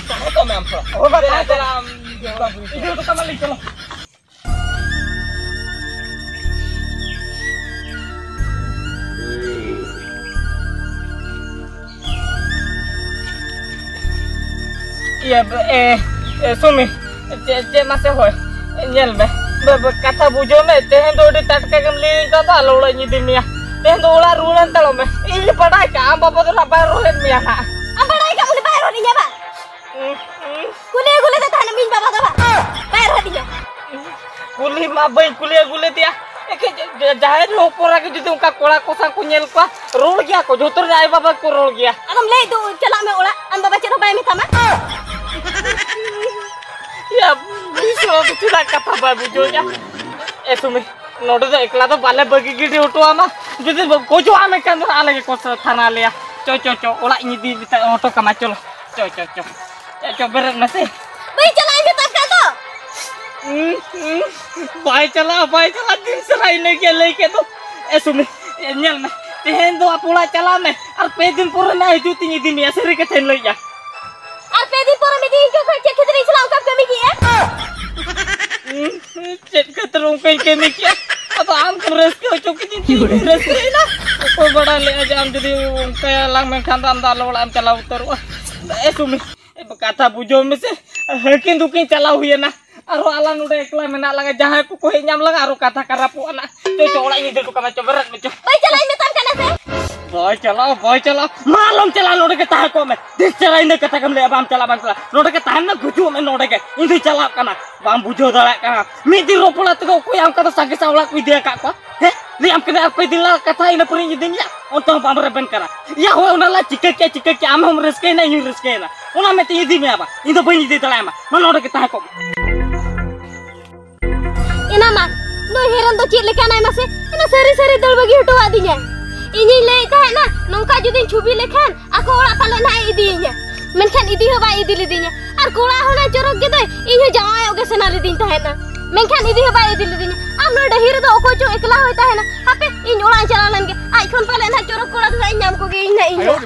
ᱛᱟᱦᱮᱸ ᱠᱚᱜ ᱢᱮ ᱟᱢ ᱛᱷᱚᱲᱟ᱾ ᱦᱳᱭ, ᱵᱟ, ᱫᱮᱞᱟ, ᱛᱟᱦᱮᱸ ᱠᱚᱜ᱾ ᱫᱮᱞᱟ, ᱟᱢ, ᱤᱭᱟᱹ ᱦᱚᱴᱚ ᱠᱟᱢᱟᱞᱤᱧ, ᱪᱚᱞᱚ᱾ ᱤᱭᱟᱹ, ᱮ, ᱮ, ᱥᱩᱢᱤ, ᱪᱮᱫ, ᱪᱮᱫ ᱢᱟᱥᱮ ᱦᱳᱭ, ᱧᱮᱞ ᱢᱮ᱾ ᱵᱟᱵᱟ, ᱠᱟᱛᱷᱟ ᱵᱩᱡᱷᱟᱹᱣ ᱢᱮ, ᱛᱮᱦᱮᱧ ᱫᱚ ᱟᱹᱰᱤ ᱴᱟᱴᱠᱟ ᱜᱮᱢ ᱞᱟᱹᱭ ᱠᱟᱫᱟ, ᱟᱞᱚ ᱚᱲᱟᱜ ᱤᱧ ᱤᱫᱤ ᱢᱮᱭᱟ᱾ ᱛᱮᱦᱮᱧ ᱫᱚ ᱚᱲᱟᱜ ᱨᱩᱣᱟᱹᱲ ᱦᱟᱛᱟᱲᱚᱜ ᱢᱮ᱾ ᱤᱧ ᱵᱟᱰᱟᱭ ᱠᱟᱜᱼᱟ, ᱟᱢ ᱵᱟᱵᱟ ᱫᱚ ᱱᱟᱜ ᱵᱟᱭ ᱨᱚᱲᱮᱫ ᱢᱮᱭᱟ ᱱᱟᱜ᱾ ᱟᱢ ᱵᱟᱰᱟᱭ ᱠᱟᱜ ᱵᱚᱞᱮ ᱵᱟᱭ ᱨᱚᱲᱤᱧᱟ ᱵᱟ? ᱩᱸ, ᱩᱸ᱾ ᱠᱩᱞᱤ ᱟᱹᱜᱩ ᱞᱮᱫᱮ ᱛᱟᱦᱮᱱᱟᱢ ᱤᱧ ᱵᱟᱵᱟ ᱫᱚ ᱵᱟ? ᱵᱟᱭ ᱨᱚᱲᱤᱧᱟ᱾ ᱠᱩᱞᱤ ᱢᱟ ᱵᱟᱹᱧ ᱠᱩᱞᱤ ᱟᱹᱜᱩ ᱞᱮᱫᱮᱭᱟ᱾ ᱮᱠᱮ ᱡᱟ-, ᱡᱟ-, ᱡᱟᱦᱟᱸᱭ ᱨᱮᱦᱚᱸ ᱯᱚᱨᱟ ᱜᱮ ᱡᱩᱫᱤ ᱚᱱᱠᱟ ᱠᱚᱲᱟ ᱠᱚ ᱥᱟᱶ ᱠᱚ ᱧᱮᱞ ᱠᱚᱣᱟ, ᱨᱚᱲ ᱜᱮᱭᱟ ᱠᱚ, ᱡᱷᱚᱛᱚ ᱨᱮᱱ ᱟᱭᱳ ᱵᱟᱵᱟ ᱠᱚ ᱨᱚᱲ ᱜᱮᱭᱟ᱾ ᱟᱫᱚᱢ ᱞᱟᱹᱭ ᱫᱚ ᱪᱟᱞᱟᱜ ᱢᱮ ᱚᱲᱟᱜ, ᱟᱢ ᱵᱟᱵᱟ ᱪᱮᱫ ᱦᱚᱸ ᱵᱟᱭ ᱢᱮᱛᱟᱢᱟ᱾ ᱭᱟ, ᱵᱤᱥ ᱦᱚᱲ ᱫᱚ ᱪᱮᱫᱟᱜ ᱠᱟᱛᱷᱟ ᱵᱟᱭ ᱵᱩᱡᱷᱟᱹᱣ ᱧᱟ? ᱮ ᱥᱩᱢᱤ, ᱱᱚᱰᱮ ᱫᱚ ᱮᱠᱞᱟ ᱫᱚ ᱵᱟᱞᱮ ᱵᱟᱹᱜᱤ ᱜᱤᱰᱤ ᱦᱚᱴᱚ ᱟᱢᱟ᱾ ᱡᱩᱫᱤ ᱵᱚ ᱜᱚᱡᱚᱜᱼᱟ ᱢᱮᱱᱠᱷᱟᱱ ᱫᱚ ᱟᱞᱮ ᱜᱮᱠᱚ ᱥᱟ-, ᱛᱷᱟᱱᱟ ᱞᱮᱭᱟ᱾ ᱪᱚ, ᱪᱚ, ᱪᱚ, ᱚᱲᱟᱜ ᱤᱧ ᱤᱫᱤ ᱢᱮᱛᱟ ᱦᱚᱴᱚ ᱠᱟᱢᱟ, ᱪᱚᱞᱚ᱾ ᱪᱚ, ᱪᱚ, ᱪᱚ᱾ ᱪᱚ, ᱪᱚ, ᱵᱮᱨᱮᱫ ᱢᱮᱥᱮ᱾ ᱵᱟᱹᱧ ᱪᱟᱞᱟᱜᱼᱟ ᱤᱧ ᱢᱮᱛᱟᱢ ᱠᱟᱱ ᱫᱚ᱾ ᱩᱸ, ᱩᱸ, ᱵᱟᱭ ᱪᱟᱞᱟᱜᱼᱟ, ᱵᱟᱭ ᱪᱟᱞᱟᱜᱼᱟ, ᱫᱤᱱ ᱥᱟᱨᱟ ᱤᱱᱟᱹ ᱜᱮ ᱞᱟᱹᱭ ᱠᱮᱫ ᱫᱚ᱾ ᱮ ᱥᱩᱢᱤ, ᱮ, ᱧᱮᱞ ᱢᱮ, ᱛᱮᱦᱮᱧ ᱫᱚ ᱟᱯᱮ ᱚᱲᱟᱜ ᱪᱟᱞᱟᱜ ᱢᱮ, ᱟᱨ ᱯᱮ ᱫᱤᱱ ᱯᱚᱨᱮ ᱱᱟᱜ ᱦᱤᱡᱩᱜ ᱛᱤᱧ ᱤᱫᱤ ᱢᱮᱭᱟ, ᱥᱟᱹᱨᱤ ᱠᱟᱛᱷᱟᱧ ᱞᱟᱹᱭᱮᱫᱼᱟ᱾ ᱟᱨ ᱯᱮ ᱫᱤᱱ ᱯᱚᱨᱮᱢ ᱤᱫᱤᱧ ᱠᱷᱟᱱ ᱪᱮᱫ ᱠᱷᱟᱹᱛᱤᱨ ᱤᱧ ᱥᱟᱞᱟᱜ ᱚᱱᱠᱟᱢ ᱠᱟᱹᱢᱤ ᱠᱮᱜᱼᱟ? ᱩᱸ, ᱪᱮᱫ ᱠᱷᱟᱹᱛᱤᱨ ᱚᱱᱠᱟᱧ ᱠᱟᱹᱢᱤ ᱠᱮᱜᱼᱟ? ᱟᱫᱚ ᱟᱢ ᱜᱮᱢ ᱨᱟᱹᱥᱠᱟᱹ ᱦᱚᱪᱚ ᱠᱤᱫᱤᱧ, ᱤᱧ ᱨᱟᱹᱥᱠᱟᱹᱭᱮᱱᱟ᱾ ᱚᱠᱚᱭ ᱵᱟᱲᱟᱭ ᱞᱮᱜᱼᱟ ᱡᱮ ᱟᱢ ᱡᱩᱫᱤ ᱚᱱᱠᱟᱭᱟ ᱞᱟᱝ ᱢᱮᱱᱠᱷᱟᱱ ᱫᱚ ᱟᱢ ᱫᱚ ᱟᱞᱚ ᱚᱲᱟᱜ ᱮᱢ ᱪᱟᱞᱟᱣ ᱩᱛᱟᱹᱨᱚᱜᱼᱟ᱾ ᱮ ᱥᱩᱢᱤ, ᱮ ᱠᱟᱛᱷᱟ ᱵᱩᱡᱷᱟᱹᱣ ᱢᱮᱥᱮ, ᱦᱟᱹᱠᱤᱱ ᱫᱚᱠᱤᱱ ᱪᱟᱞᱟᱣ ᱦᱩᱭᱮᱱᱟ, ᱟᱨᱦᱚᱸ ᱟᱞᱟᱝ ᱱᱚᱰᱮ ᱮᱠᱞᱟ ᱢᱮᱱᱟᱜ ᱞᱟᱝᱟ, ᱡᱟᱦᱟᱸᱭ ᱠᱚᱠᱚ ᱦᱮᱡ ᱧᱟᱢ ᱞᱟᱝᱟ ᱟᱨᱦᱚᱸ ᱠᱟᱛᱷᱟ ᱠᱷᱟᱨᱟᱯᱚᱜᱼᱟ ᱱᱟᱜ᱾ ᱪᱚ, ᱪᱚ, ᱚᱲᱟᱜ ᱤᱧ ᱤᱫᱤ ᱦᱚᱴᱚ ᱠᱟᱢᱟ, ᱪᱚ, ᱵᱮᱨᱮᱫ ᱢᱮ, ᱪᱚ᱾ ᱵᱟᱹᱧ ᱪᱟᱞᱟᱜ ᱤᱧ ᱢᱮᱛᱟᱢ ᱠᱟᱱᱟ ᱥᱮ᱾ ᱵᱟᱭ ᱪᱟᱞᱟᱜᱼᱟ, ᱵᱟᱭ ᱪᱟᱞᱟᱜᱼᱟ, ᱢᱟ ᱟᱞᱚᱢ ᱪᱟᱞᱟᱜᱼᱟ, ᱱᱚᱰᱮ ᱜᱮ ᱛᱟᱦᱮᱸ ᱠᱚᱜ ᱢᱮ᱾ ᱛᱤᱥ ᱪᱮᱦᱨᱟ ᱤᱱᱟᱹ ᱠᱟᱛᱷᱟ ᱜᱮᱢ ᱞᱟᱹᱭᱟ, ᱵᱟᱢ ᱪᱟᱞᱟᱜᱼᱟ, ᱵᱟᱢ ᱪᱟᱞᱟᱜᱼᱟ, ᱱᱚᱰᱮ ᱜᱮ ᱛᱟᱦᱮᱱ ᱢᱮ, ᱜᱩᱡᱩᱜ ᱢᱮ ᱱᱚᱰᱮ ᱜᱮ, ᱤᱧ ᱫᱚᱧ ᱪᱟᱞᱟᱜ ᱠᱟᱱᱟ᱾ ᱵᱟᱢ ᱵᱩᱡᱷᱟᱹᱣ ᱫᱟᱲᱮᱭᱟᱜ ᱠᱟᱱᱟ, ᱢᱤᱫ ᱫᱤᱱ ᱨᱚᱯᱚᱲᱟ ᱛᱮᱜᱮ ᱚᱠᱚᱭ ᱟᱢ ᱠᱟᱫᱟ ᱥᱟᱸᱜᱮ ᱥᱟᱶ ᱚᱲᱟᱜ ᱠᱚ ᱤᱫᱤ ᱟᱠᱟᱫ ᱠᱚᱣᱟ? ᱦᱮᱸ, ᱞᱟᱹᱭᱟᱢ ᱠᱟᱱᱟ ᱟᱨ ᱯᱮ ᱫᱤᱱ ᱞᱟᱦᱟ ᱠᱟᱛᱷᱟ, ᱤᱱᱟᱹ ᱯᱚᱨᱮᱧ ᱤᱫᱤ ᱢᱮᱭᱟ, ᱚᱱᱛᱮ ᱦᱚᱸ ᱵᱟᱢ ᱨᱮᱵᱮᱱ ᱠᱟᱱᱟ᱾ ᱭᱟ ᱦᱳᱭ, ᱚᱱᱟ ᱞᱟᱦᱟ ᱪᱤᱠᱟᱹ ᱠᱮᱭᱟ, ᱪᱤᱠᱟᱹ ᱠᱮᱭᱟ, ᱟᱢ ᱦᱚᱸᱢ ᱨᱟᱹᱥᱠᱟᱹᱭᱮᱱᱟ, ᱤᱧ ᱦᱚᱸᱧ ᱨᱟᱹᱥᱠᱟᱹᱭᱮᱱᱟ, ᱚᱱᱟ ᱢᱮᱱᱛᱮ ᱤᱫᱤ ᱢᱮᱭᱟ ᱵᱟ, ᱤᱧ ᱫᱚ ᱵᱟᱹᱧ ᱤᱫᱤ ᱫᱟᱲᱮᱭᱟᱢᱟ, ᱢᱟ ᱱᱚᱰᱮ ᱜᱮ ᱛᱟᱦᱮᱸ ᱠᱚᱜ ᱢᱮ᱾ ᱮᱱᱟ ᱢᱟ, ᱱᱩᱭ ᱦᱮᱨᱮᱱ ᱫᱚ ᱪᱮᱫ ᱞᱮᱠᱟᱱᱟᱭ ᱢᱟᱥᱮ? ᱮᱱᱟ ᱥᱟᱹᱨᱤ ᱥᱟᱹᱨᱤ ᱫᱟᱹᱲ ᱵᱟᱹᱜᱤ ᱦᱚᱴᱚ ᱟᱹᱫᱤᱧᱟᱭ᱾ ᱤᱧᱤᱧ ᱞᱟᱹᱭᱮᱫ ᱛᱟᱦᱮᱸᱱᱟ, ᱱᱚᱝᱠᱟ ᱡᱩᱫᱤᱧ ᱪᱷᱩᱵᱤ ᱞᱮᱠᱷᱟᱱ ᱟᱠᱚ ᱚᱲᱟᱜ ᱯᱟᱞᱮ ᱱᱟᱦᱟᱜ ᱮ ᱤᱫᱤᱭᱤᱧᱟ᱾ ᱢᱮᱱᱠᱷᱟᱱ ᱤᱫᱤ ᱦᱚᱸ ᱵᱟᱭ ᱤᱫᱤ ᱞᱤᱫᱤᱧᱟ᱾ ᱟᱨ ᱠᱚᱲᱟ ᱦᱚᱸ ᱱᱟᱭ ᱪᱚᱨᱚᱠ ᱜᱮᱫᱚᱭ, ᱤᱧ ᱦᱚᱸ ᱡᱟᱶᱟᱭᱚᱜ ᱜᱮ ᱥᱟᱱᱟ ᱞᱤᱫᱤᱧ ᱛᱟᱦᱮᱸᱱᱟ᱾ ᱢᱮᱱᱠᱷᱟᱱ ᱤᱫᱤ ᱦᱚᱸ ᱵᱟᱭ ᱤᱫᱤ ᱞᱤᱫᱤᱧᱟ᱾ ᱟᱢ ᱱᱚᱰᱮ ᱰᱟᱹᱦᱤ ᱨᱮᱫᱚ ᱚᱠᱚᱭ ᱪᱚ ᱮᱠᱞᱟ ᱦᱚᱭ ᱛᱟᱦᱮᱸᱱᱟ᱾ ᱦᱟᱯᱮ, ᱤᱧ ᱚᱲᱟᱜ ᱤᱧ ᱪᱟᱞᱟᱣ ᱞᱮᱱ ᱜᱮ᱾ ᱟᱡ ᱠᱷᱚᱱ ᱯᱟᱞᱮ ᱱᱟᱦᱟᱜ ᱪᱚᱨᱚᱠ ᱠᱚᱲᱟ ᱫᱚ ᱱᱟᱦᱟᱜ ᱤᱧ ᱧᱟᱢ ᱠᱚᱜᱮ, ᱤᱧ ᱱᱟᱦᱟᱜ ᱤᱧ ᱦᱚᱸ᱾